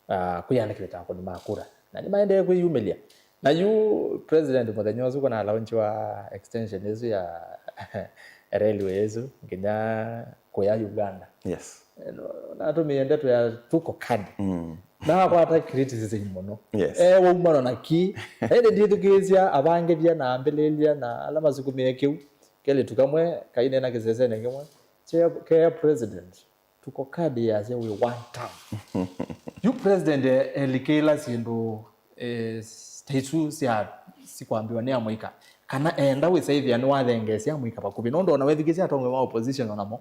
ah, kwĩyandĩkĩthya ta akũni ma kura. Na nĩmaendee kwĩyumĩlya. Na yu President mũthenya ũsu kũna launch wa extension ĩsu ya railway ĩsu nginya kũya Uganda. Yes. Natũmĩie ndeto ya tu COCADE. Mm. Nakwata criticism mũno. Yes. E, waumana na ki. Ĩndĩ ndithukĩĩsya avangĩthya na ambĩlĩlya na ala masukumĩe kĩu. Kelĩtu kamwe kaineena kĩsesenĩ kĩmwe kea president. Tu COCADE yasya wĩ one term. Yu president e-, elikĩĩla syĩndũ, eh, ta isu sya sikwambĩwa nĩ amũika, kana enda wĩsaĩthĩa nĩwathengeesya amũika vakuvĩ, nũndũ ona wethukĩĩsya atongoi ma opposition onamo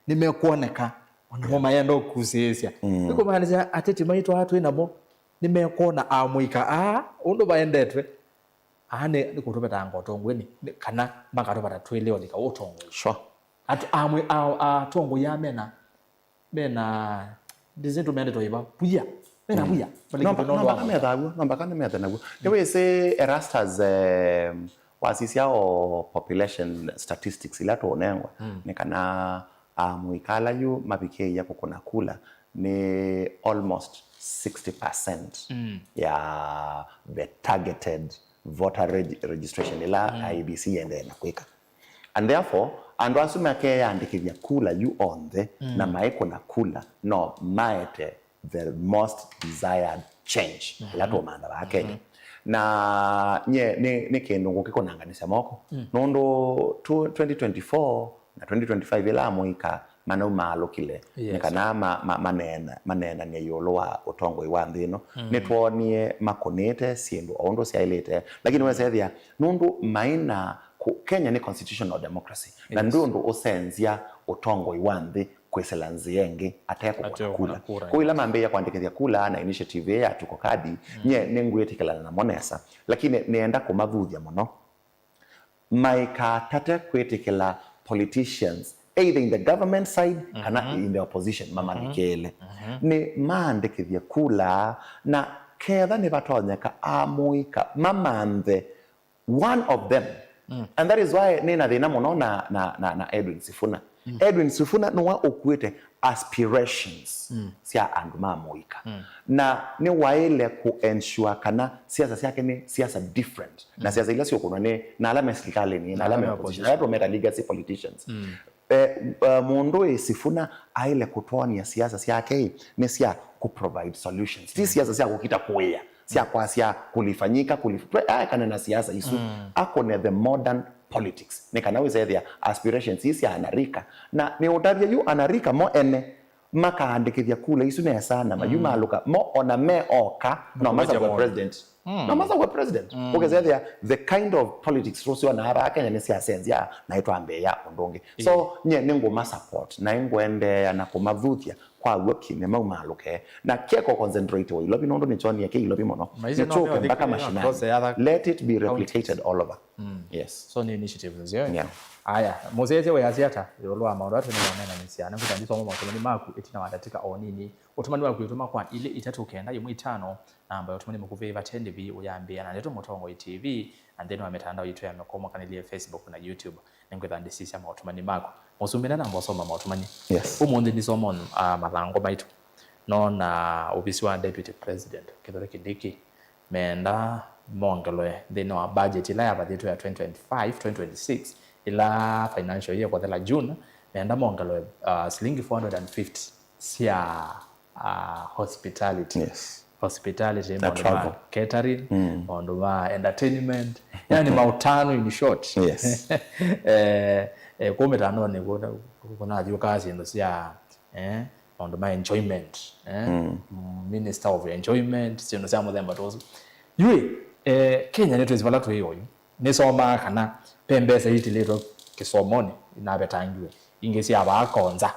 nĩmekwoneka, onamo mayenda ũkusĩĩsya. Mm. Nĩkũmaanisya ateti maitũ aa twĩ namo nĩmekwona amũika aa ũndũ maendetwe. Aa nĩ, nĩ kũtũvetanga ũtongoinĩ, nĩ kana makatũvata twĩlĩonĩ ka ũtongoi. Sure. At-, amwe, a, a, atongoi aa mena, mena, ndĩsĩ tũmende tũiva, vuya. Mena vuya. No mba-, no mpaka metha w'o, no mpaka nĩmethe naw'o. Nĩwĩsĩ Erastus, eh, wasisya o population statistics ila tũũnengwa, nĩ kana, ah, amũika ala yu mavikĩĩe kũkũna kula nĩ almost sixty percent ya the targeted voter reg-, registration ĩla I E B C yendee na kwĩka. And therefore, andũ asu makeyandĩkĩthya kula yu onthe na maikũna kula, no maete the most desired change ĩla tũmantha vaa Kenya. Na nye nĩ, nĩ kĩndũ ngũkĩkũnanganĩsya moko, nũndũ tu-, twenty twenty-four na twenty twenty-five ĩla amũika manaumaalũkile, nĩ kana ma-, ma-, maneena-, maneenanie ĩũlũ wa ũtongoi wa nthĩ ĩno. Nĩtwoonie makũnĩte syĩndũ o ũndũ syaĩlĩte, lakini wesethĩa nũndũ maina kũ-, Kenya nĩ constitutional democracy, na ndwĩ ũndũ ũsenzya ũtongoi wa nthĩ kwĩsĩla nzĩa ĩngĩ ate kũkũna kula. Kwoou ĩla mambĩĩa kwandĩkĩthya kula na initiative ĩĩ ya tu COCADE, nye nĩngwĩtĩkĩlana namo nesa, lakini nĩenda kũmathuthya mũno maikatate kwĩtĩkĩla politicians either in the government side kana in the opposition mamathikĩĩle. Nĩ maandĩkĩthye kula, na ketha nĩvatonyeka amũika mamanthe one of them. And that is why nĩ na thĩna mũno na, na, na, na Edwin Sifuna. Edwin Sifuna nĩwe ũkuĩte aspirations sya andũ ma mũika. Na nĩwaĩle kũ ensure kana siasa syake nĩ siasa different na siasa ila siũkũnwa nĩ na ala me silikalĩnĩ, na ala me opposition, ala tũmeta legacy politicians. Eh, eh, mũndũ ĩ Sifuna aĩle kũtwony'a siasa syake ĩ, nĩ sya kũ provide solutions. Ti siasa sya kũkita kũĩa, sya kwasya kulifanyika, kulif-, twe-, aekane na siasa isu. Akũne the modern politics. Nĩ kana wĩsethĩa aspirations ii sya anarika. Na nĩũtavya yu anarika mo ene makaandĩkĩthya kula isu nesa na mayumaalũka mo ona me oka, no masa kwa president. No masa kwa president. Ũkesethĩa the kind of politics tũsyonaa vaa Kenya nĩ syasenzya na ĩtwambĩĩa ũndũ ũngĩ. So, nye nĩngũma support na ĩngũendeea na kũmathuthya kwa w'o ki nĩmaumaalũke. Na keko concentrate wa Ilovi nũndũ nĩkyonie kĩ Ilovi mũno. Nĩkyũke mpaka mashinani. Let it be replicated all over. Yes. So nĩ initiatives nzeo. Yeah. Aya, mũsyaĩĩsya wĩasya ata ĩũlũ wa maũndũ aa tũnĩwaneenanĩsya? Nĩngwĩtha ndisoma maũtũmani maku ĩtina wa ndatĩka o nini. Ũtũmani waku wĩtũma kwa ilĩ itatũ kenda ĩmwe itano, namba ya ũtũmani mũkuvĩ vate ndĩvi ũyambĩĩa na ndeto Mũtongoi T V, na nthĩnĩ wa mĩtandao yitũ ya mĩkomo kanĩlye Facebook na YouTube. Nĩngwĩtha ndĩsisya maũtũmani maku. Mũsumbĩ, ndanamba ũsoma maũtũmani. Yes. Ũmũnthĩ ndisoma, ah, mathangũ maitũ. Nona ovisi wa Deputy President Kithure Kindiki meenda mongelwe nthĩnĩ wa budget ĩla yavathĩtwe ya twenty twenty-five, twenty twenty-six, ĩla financial year kũthela June, meenda mongelwe, uh, silingi four hundred and fifty sya, uh, hospitality. Yes. Hospitality, na maũndũ ma travel, catering, maũndũ ma entertainment, yani maũtanu in short. Yes. Eh, eh, kũ mĩtandaonĩ kũ-, kũnathyũkaa syĩndũ sya, eh, maũndũ ma enjoyment, eh? Minister of enjoyment, syĩndũ sya mũthemba ta ũsu. Yu ĩ, eh, Kenya nĩtwĩsĩ vala twĩ oyu. Nĩsomaa kana ve mbesa itilĩtwe kĩsomonĩ inavetangiwe, ingĩ sya vaa Konza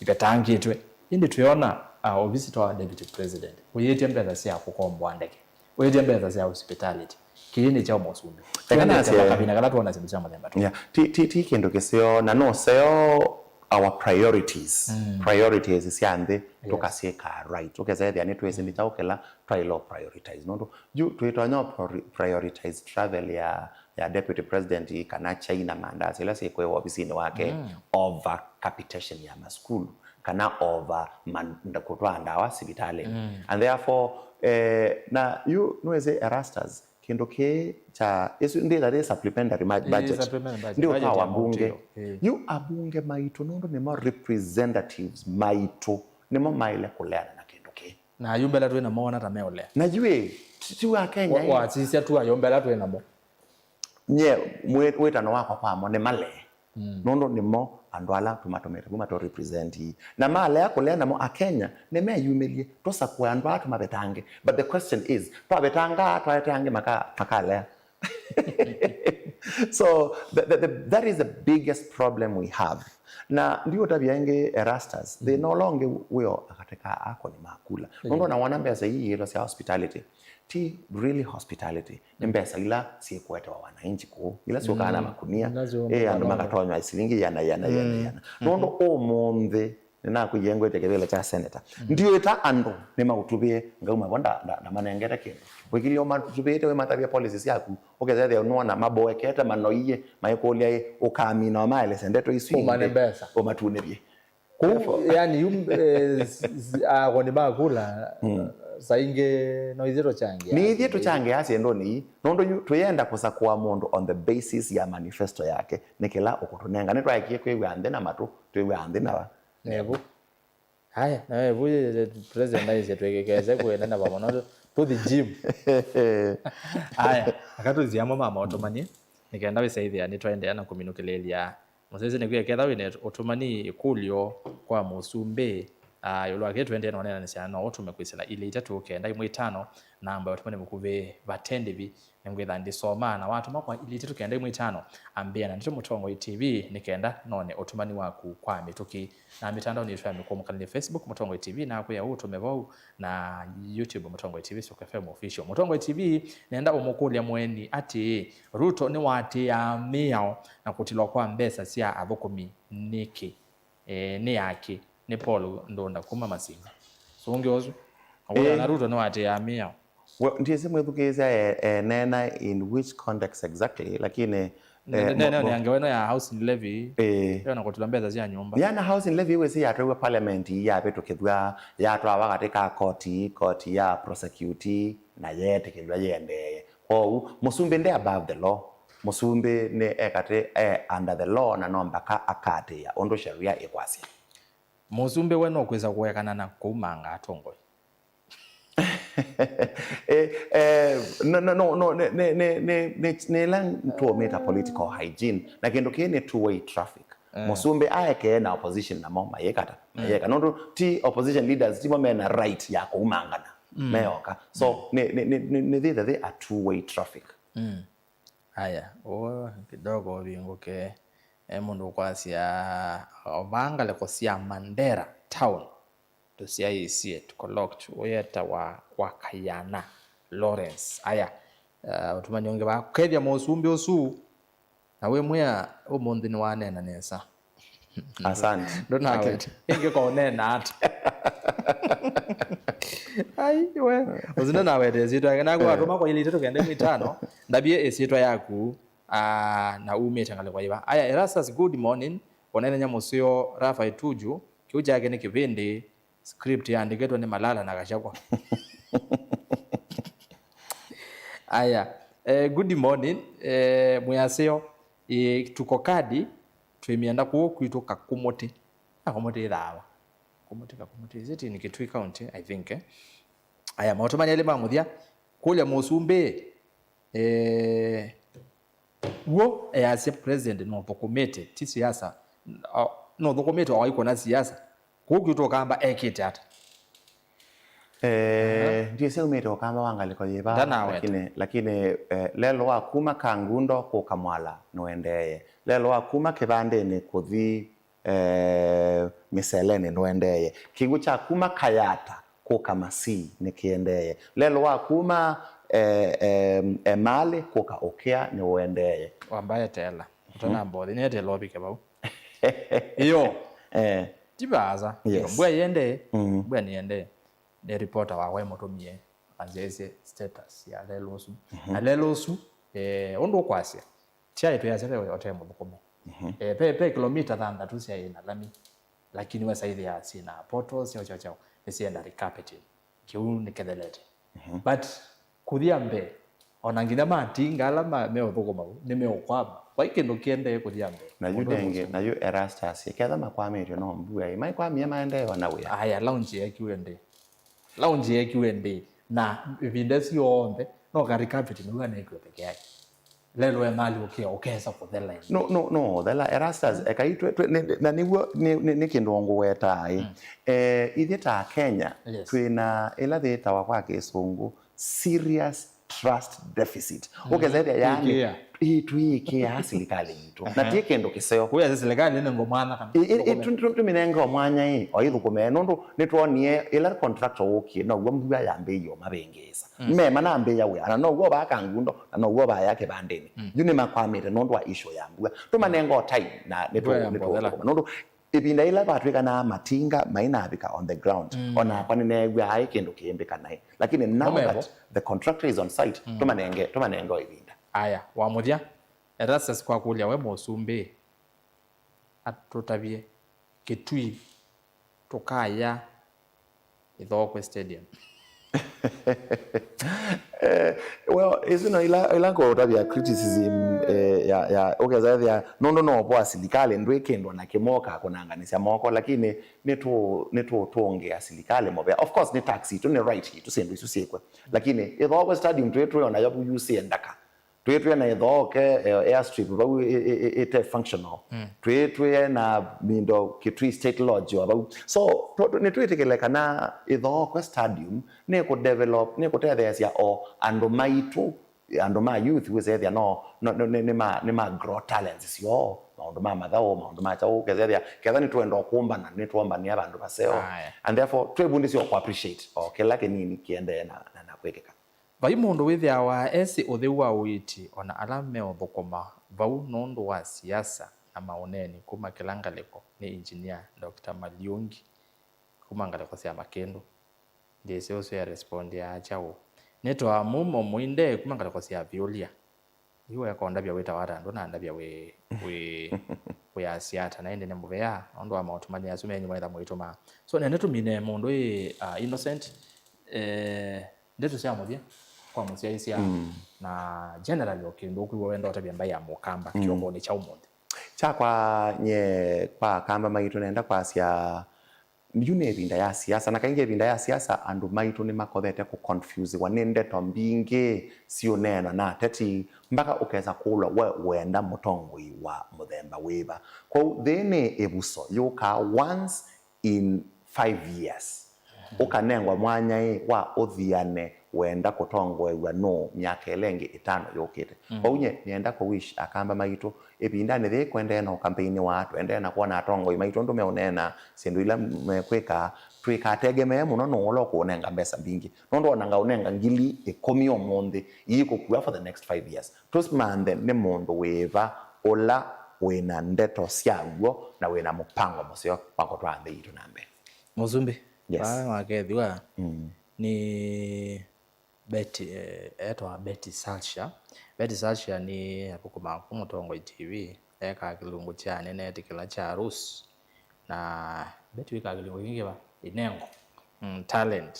ivetangĩtwe. Ĩndĩ twĩona, ah, ovisi ta wa deputy president ũyĩtye mbesa sya kũkomboa ndeke, ũyĩtye mbesa sya hospitality. Kĩĩ nĩ kyaũ, Mũsumbĩ? Eka nasye, kavinda kala twona syĩndũ sya mũthemba tũu. Yeah. Ti, ti, ti kĩndũ kĩseo, na nũseo our priorities, priorities sya nthĩ, tũkasyĩka right. Ũkesa ethĩa nĩ twĩsĩ nĩ kyaũ kĩla twaĩle prioritize. Nũndũ yu twĩtonya priori-, prioritize travel ya, ya deputy president kana chai na mandazi ila syĩkwĩwa ovisinĩ wake over capitation ya masukulu kana over man-, nda-, kũtwaa ndawa sivitalĩnĩ. And therefore, eh, na yu nĩwĩsĩ Erastus, kĩndũ kĩĩ kya, ĩsu ndĩ ta yĩ supplementary ma-, budget. Supplementary budget. Ndi ũka budget ya wabunge. Yu abunge maitũ nũndũ nĩmo representatives maitũ, nĩmo maĩle kũleana na kĩndũ kĩĩ. Na ayumbe ala twĩ namo ona ta meũlea. Na yu ĩ, ti, ti wa Kenya ĩ. Wasisya tu ayumbe ala twĩ namo. Nye, mwĩ-, wĩtano wakwa kwamo nĩ malee. Nũndũ nĩmo andũ ala tũmatũmĩte kuma tũ represent. Na malea kũlea namo Akenya nĩmeyumĩlye, tũsakũe andũ ala tũmavetange. But the question is, twavetangaa twaete angĩ maka-, makalea? So the, the, the, that is the biggest problem we have. Na ndiũtavya ĩngĩ Erastus, thĩna ũla ũngĩ wĩo akatĩ ka akoni ma kula. Nũndũ ona wona mbesa ii iĩtwa sya hospitality, ti really hospitality, nĩ mbesa ila syĩkũetewa wananchi kũu, ila syũkaa na makunia, ila syũkaa ĩ, andũ makatonywa silingi iana, iana, iana, iana. Nũndũ ũmũnthĩ nĩnakwĩie ngwĩte kĩvĩla kya senator. Ndiũĩta andũ nĩmaũtuvĩe, ngauma vo nda-, nda-, ndamanengete kĩndũ. Wĩkĩlye ũmatuvĩte, wĩmatavya policy syaku, ũkethethĩa nũona maboekete, manoie, maikũlya ĩ, ũkamina ũmaelesya ndeto isu. Ũmane mbesa. Ũmatunĩvye. Kũu, yani, yu, eh, s-, s-, akoni ma kula, saa ingĩ no ithyĩ tũchangia. Nĩ ithyĩ tũchangia syĩndũnĩ ii, nũndũ yu tũyenda kũsakũa mũndũ on the basis ya manifesto yake, nĩ kĩla ũkũtũnenga. Nĩtwaekie kwĩw'a nthĩ na matũ, twĩw'a nthĩ na nevu. Aya, na we vu, eh, president aisye twĩkĩkese kwĩnena vamwe no tũthi gym. Aya, aka tũthi amo ma maũtũmanie, nĩ kenda wĩsaithĩa nĩtwaendeea na kũminũkĩlĩĩlya. Mũsyaĩĩsya nĩkwĩa, ketha wĩ na ũtũmani, ĩkũlyo kwa mũsumbĩ, aa, ĩũlũ wa kĩĩ tũendee na ũneenanĩsya, no ũtũme kwĩsĩla ilĩ itatũ kenda ĩmwe itano, namba ya ũtũmani mũkuvĩ vate ndĩvi, nĩngwĩtha ndĩsomaa, na watũma kwa ilĩ itatũ kenda ĩmwe itano, ambĩa na ndeto Mũtongoi T V nĩ kenda none ũtũmani waku kwa mĩtũkĩ na mĩtandaonĩ yitũ ya mĩkũmũkanĩlye, Facebook Mũtongoi T V, na kwĩa ũtũme vau, na YouTube Mũtongoi T V, Soko F M Official. Mũtongoi T V, nenda ũmũkũlya mũeni atĩĩ, Ruto nĩwaatĩĩaa mĩao na kũtilwa kwa mbesa sya athũkũmi nĩkĩ? E, nĩ akĩ? Nĩ Paul Ndunda kuma Masinga. Sũngĩ ũsu. Akũlya na Ruto nĩwaatĩĩaa mĩao. Well, ndiĩsĩ mwĩthukĩĩsya e-, eneena in which context exactly, lakini, eh, nene mo-, mo- ngewa ĩno ya housing levy, eh, yo na kũtilwa mbesa sya nyũmba. Yana housing levy wĩsĩ yatwaiwe parliament ii yavĩtũkĩthw'a, yatwawa katĩ ka koti, koti ya prosecute, na yeetĩkĩlw'a yĩendeeye. Kwoou, mũsumbĩ nde above the law. Mũsumbĩ nĩ e katĩ, e under the law, na no mbaka akaatĩĩa ũndũ sheria ĩkwasya. Mũsumbĩ we no kwĩsa kũekana na kũumanga atongoi. Eh, eh, no, no, no, no, nĩ, nĩ, nĩ, nĩ, nĩ, nĩ ĩla tũũmĩta political hygiene. Na kĩndũ kĩĩ nĩ two-way traffic. Mm. Mũsumbĩ aekee na opposition namo mayĩkata, mm, mayĩka. Nũndũ ti opposition leaders, timo mena right ya kũumangana, mm, meoka. So, mm, nĩ, nĩ, nĩ, nĩ, nĩthĩtha thĩ a two-way traffic. Mm. Aya, ũũ kidogo ũvingũke. E mũndũ ũkwasya, ovaa ngalĩko sya Mandera town. Tũsyaĩĩsye, tũkolokti, ũyetawa kwa Kayana Lawrence. Aya, uh, ũtũmani ũngĩ va kethya mũsumbĩ ũsu, na wĩmwĩa ũmũnthĩ nĩwaneena nesa. Asante. Ndũnaweta. Ĩngĩ kwa ũneena ata? Ai, we. Ũsu ndũnaweta ĩsyĩtwa yake. Naku, eh, watũma kwa ilĩ itatũ kenda ĩmwe itano, ndavye ĩsyĩtwa yaku, ah, na umĩte ngalĩko yĩva. Aya, Erastus, good morning. Ũneenany'a mũseo, Rafa Ituju, kĩu kyake nĩ kĩvĩndĩ. Script yaandĩkĩtwe nĩ Malala na Gachagua. Aya, eh, good morning, eh, mwĩaseo, eh, tuko kadi, twĩmyenda kũũ kwitũ Kakũmũtĩ. Kakũmũtĩ ĩthawa. Kakũmũtĩ, Kakũmũtĩ, is it in Kitui County? I think, eh? Aya, maũtũmani elĩ ma mũthya, kũlya mũsumbĩ, eh, w'o easya president nũthũkũmĩte, ti siasa, o, nũthũkũmĩte o aikũna siasa. Kũu kwitũ Ũkamba ekĩte ata? Eh, ndiĩsĩ aumĩte Ũkamba wa ngalĩko yĩva, ndanaweta, lakini, lakini, eh, lelo wa kuma Kangundo kũka Mwala nũendeeye. Lelo wa kuma kĩvandĩnĩ kũthi, eh, mĩselenĩ nũendeeye. Kĩw'ũ kya kuma Kayata kũka Masii nĩkĩendeeye. Lelo wa kuma, eh, eh, Emali kũka Ũkĩa nĩũendeeye. Wamba eteela. Ũtanamba ũthi, nĩeteela ũvike vau. Yo, Eh, Ti vaasa. Yes. Mbua yĩendee, Mm. mbua nĩyendee. Nĩ reporter wakwa ĩmũtũmie anzĩsye status ya lelũ ũsu. Na lelũ ũsu, eh, ũndũ ũkwasya, tyaĩ twĩasya ve ote mũthũkũme. Eh, pe, pe kilomita thanthatũ syaĩ na lami, lakini wesaithĩa syĩ na potholes, syao, syao, syao, nĩsyenda recarpeting. Kĩu nĩkethelete. But kũthia mbee, ona nginya matinga ala ma- meũthũkũma vau nĩmeũkwama. Vai kĩndũ kĩendee kũthia mbee. Na yu Ũndũ nengĩ, ũsu. Na yu Erastus, ketha makwamĩtwe no mbua ĩ, maikwamie maendee ona wĩa. Aya, lounge yekiwe ndĩ. Lounge yekiwe ndĩ. Na ĩvinda ĩsu yonthe, no ka recarpeting nĩw'o anekwe peke yake. Lelũ e mali ũkĩa, ũkesa kũthela ĩndĩ. No, no, no, thela Erastus, ekai twe, twe, nĩ- na nĩw'o, nĩ, nĩ, nĩ kĩndũ ngũwetaa ĩ. Eh, ithyĩ ta Kenya, Yes. Twĩ na ĩla yĩtawa kwa Kĩsũngũ serious trust deficit. Ũkethethya yani, Tũikĩa. Ĩ, tũikĩa silikalĩ yitũ. Na ti kĩndũ kĩseo. Kuya silikalĩ nĩ ngomwana kana. Ĩ, ĩ, ĩ, tu- tu- tũminenge o mwanya ĩ, o ithũkũme, nũndũ nĩtwonie ĩla contractor wũkie, now'o mbua yambĩĩie ũmavĩngĩĩsa. Mm. Mema nambĩĩa wĩa, na now'o vaa Kangundo, na now'o vaya kĩvandĩnĩ. Mm. Yu nĩmakwamĩte nũndũ wa issue ya mbua. Tũmanenga o time na nĩtũ- Mbua ya nĩtũ- mbothela. Nũndũ ĩvinda ĩla vatwĩkanaa matinga mainavika on the ground, Mm. Onakwa nĩneew'aa ai kĩndũ kĩĩmbĩka naĩ. Lakini now Omevo. That the contractor is on site, Mm. Tũmanenge, tũmanenge o ĩvinda. Aya, wa mũthya, Erastus kwakũlya we mũsumbĩ, atũtavye Kitui tũkaya Ithookwe Stadium. Eh, well, isu no ila, ila ngũtavya criticism, eh, ya, ya, ũkesa ethĩa, nũndũ no ũvoa silikalĩ, ndwĩkĩndwa na kĩmoko kũnanganĩsya moko, lakini nĩtũ- nĩtũtũngĩa silikalĩ mũvea. Of course, nĩ tax itũ, nĩ right itũ, syĩndũ isu syĩkwe. Lakini Ithookwe Stadium twĩ twĩ onayo vu yusĩe ndaka. Twĩtwĩe na Ithooke, eh, airstrip vau ĩ- ĩ- ĩ- ĩte functional. Mm. Twĩtwĩe na Mindo Kitui State Lodge o vau. So, tũ- tũ- nĩtwĩtĩkĩle kana Ithooke Stadium nĩkũdevelop, nĩkũtetheesya o andũ maitũ, andũ ma youth wĩsethĩa no, no, no, nĩ, nĩ ma, nĩ ma grow talents syoo, maũndũ ma mathaũ, maũndũ ma kyaũ, ũkethethĩa, ketha nĩtwenda kũmbana, nĩtwombanĩa vandũ vaseo. Aya. And therefore, twĩvundĩsye o kũ appreciate o kĩla kĩnini kĩendee na, na, na kwĩkĩka. Vai mũndũ wĩthĩawa esĩ ũtheu wa ũiiti o na ala meũthũkũma vau nũndũ wa siasa na maũneeni kuma kĩla ngalĩko nĩ Engineer Doctor Maliungi kuma ngalĩko sya Makĩndũ. Ndyĩsĩ ũsu e respondiaa kyaũ. Nĩtwaa mumo mũinde kuma ngalĩko sya Vyũlya. Yu ekondavya wĩtawa ata andũ na andavya wĩ, wĩ, wĩ asiata na ĩndĩ nĩ mũvea nũndũ wa maũtũmani asu menyu maitha mũitũmaa. So nene tũmine mũndũ ĩ, uh, innocent, eh, ndeto sya mũthya kwa mũsyaĩĩsya, mm, na generally o kĩndũ ũkwĩw'a wenda ũtavya mbaĩ ya Mũkamba, mm, kĩongonĩ kya ũmũnthĩ. Kyakwa nye kwa Akamba maitũ nenda kwasya, yu nĩ ĩvinda ya siasa, na kaingĩ ĩvinda ya siasa andũ maitũ nĩmakothete kũconfusiwa nĩ ndeto mbingĩ siũneenwa na ateti, mpaka ũkesa kũlwa we wenda mũtongoi wa mũthemba wĩva. Kwoou yĩĩ nĩ ĩvuso yũkaa once in five years. Ũkanengwa mwanya ĩ wa ũthiane wenda kũtongoew'a nũũ myaka ĩla ĩngĩ ĩtano yũkĩte. Mm. Kwoou nye nĩenda kũwish Akamba maitũ ĩvindanĩ yĩĩ kũendee na ũkampeini wa, tũendee na kwona atongoi maitũ ũndũ meũneena syĩndũ ila mekwĩka, twĩkategemee mũno nũũ ũla ũkũũnenga mbesa mbingĩ. Nũndũ ona ngaũnenga ngili ĩkũmi ũmũnthĩ, iikũkua for the next five years. Tũsimanthe nĩ mũndũ wĩva ũla wĩ na ndeto sya w'o na wĩ na mũpango mũseo wa kũtwaa nthĩ yitũ na mbee. Mũsumbĩ, yes, vaa wakethĩwa, mm, nĩ Betty, eh, etwa Betty Salsha. Betty Salsha nĩ athũkũmaa ku Mũtongoi T V, ekaa kĩlungu kya nĩneetĩkĩla kya Rose. Na Betty wĩkaa kĩlungu kĩngĩ va? Inengo. Mm, talent.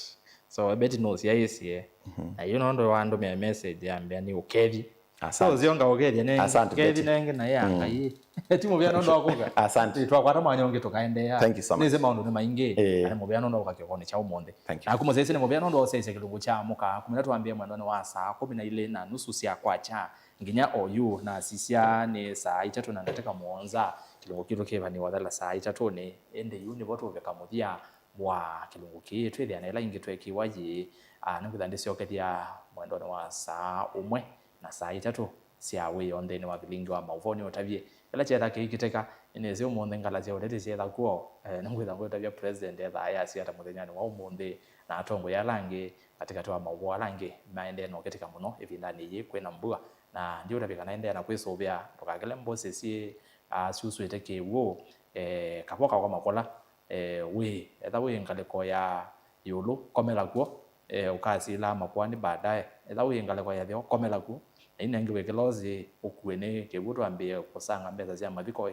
So Betty nũsyaĩĩsye. Mhm. Na yu nũndũ wandũmĩa message yambĩa nĩ ũkethi. Asante. So ũsionga ũkethya nenge. Asante, ũkethi Betty. Nenge na ya, mm, Ngai. Ti mũvea nũndũ wa kũka. Asante. Ĩ, twakwata mwanya ũngĩ tũkaendeea. Thank you so much. Nĩsĩ maũndũ nĩ maingĩ. Eh. Na nĩ mũvea nũndũ wa kũka kĩongonĩ kya ũmũnthĩ. Thank you. Naku mũsyaĩĩsya nĩ mũvea nũndũ wa ũsyaĩĩsya kĩlungu kya mũka. Kumĩla twambĩe mwendonĩ wa saa kũmi na ilĩ na nusu sya kwakya nginya oyu, nasisya nĩ saa itatũ na ndatĩka mũonza. Kĩlungu kitũ kĩvanĩwa thela saa itatũnĩ, ĩndĩ yu nĩvo tũvika mũthya wa kĩlungu kĩĩ. Twĩthĩa na ĩla ĩngĩ tweekĩwa yĩĩ, a, nĩngwĩtha ndĩsyokethya mwendonĩ wa saa ũmwe na saa itatũ sya wĩoo nthĩnĩ wa vilingi wa maũvoo nĩũtavye. Ĩla kyetha kĩikĩtĩka, nĩnĩsĩ ũmũnthĩ ngala sya ũteti syetha kw'o, eh, nĩngwĩtha ngũtavya President ethaa easiata mũthenyanĩ wa ũmũnthĩ, na atongoi ala angĩ katĩkatĩ wa maũvoo ala angĩ maendee na ũkĩtĩka mũno ĩvindanĩ yĩĩ kwĩna mbua. Na ndiũtavya kana endeea na kwĩsũvĩa, ndũkakĩle mbũsĩ syĩ, ah, syusũĩte kĩw'ũ. eh, kavoka kwa makola, eh, wĩ, etha wĩ ngalĩko ya ĩũlũ, komela kw'o, eh, ũkasilaa makoani baadaye. Etha wĩ ngalĩko ya ĩtheo, komela kw'o. Na ina ĩngĩ wĩkĩla ũsĩ ũkue nĩ kĩw'ũ, twambĩe kũsanga mbesa sya mathiko,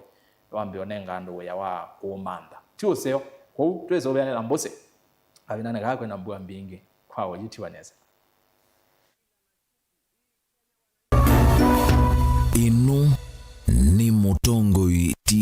wambĩe ũnenga andũ wĩa wa kũũmantha. Ti ũseo. Kwoou twĩsũvĩane na mbũsĩ. Kavindanĩ kaa kwĩna mbua mbingĩ kwa ũyĩtiwa nesa. Ĩno nĩ Mũtongoi T V.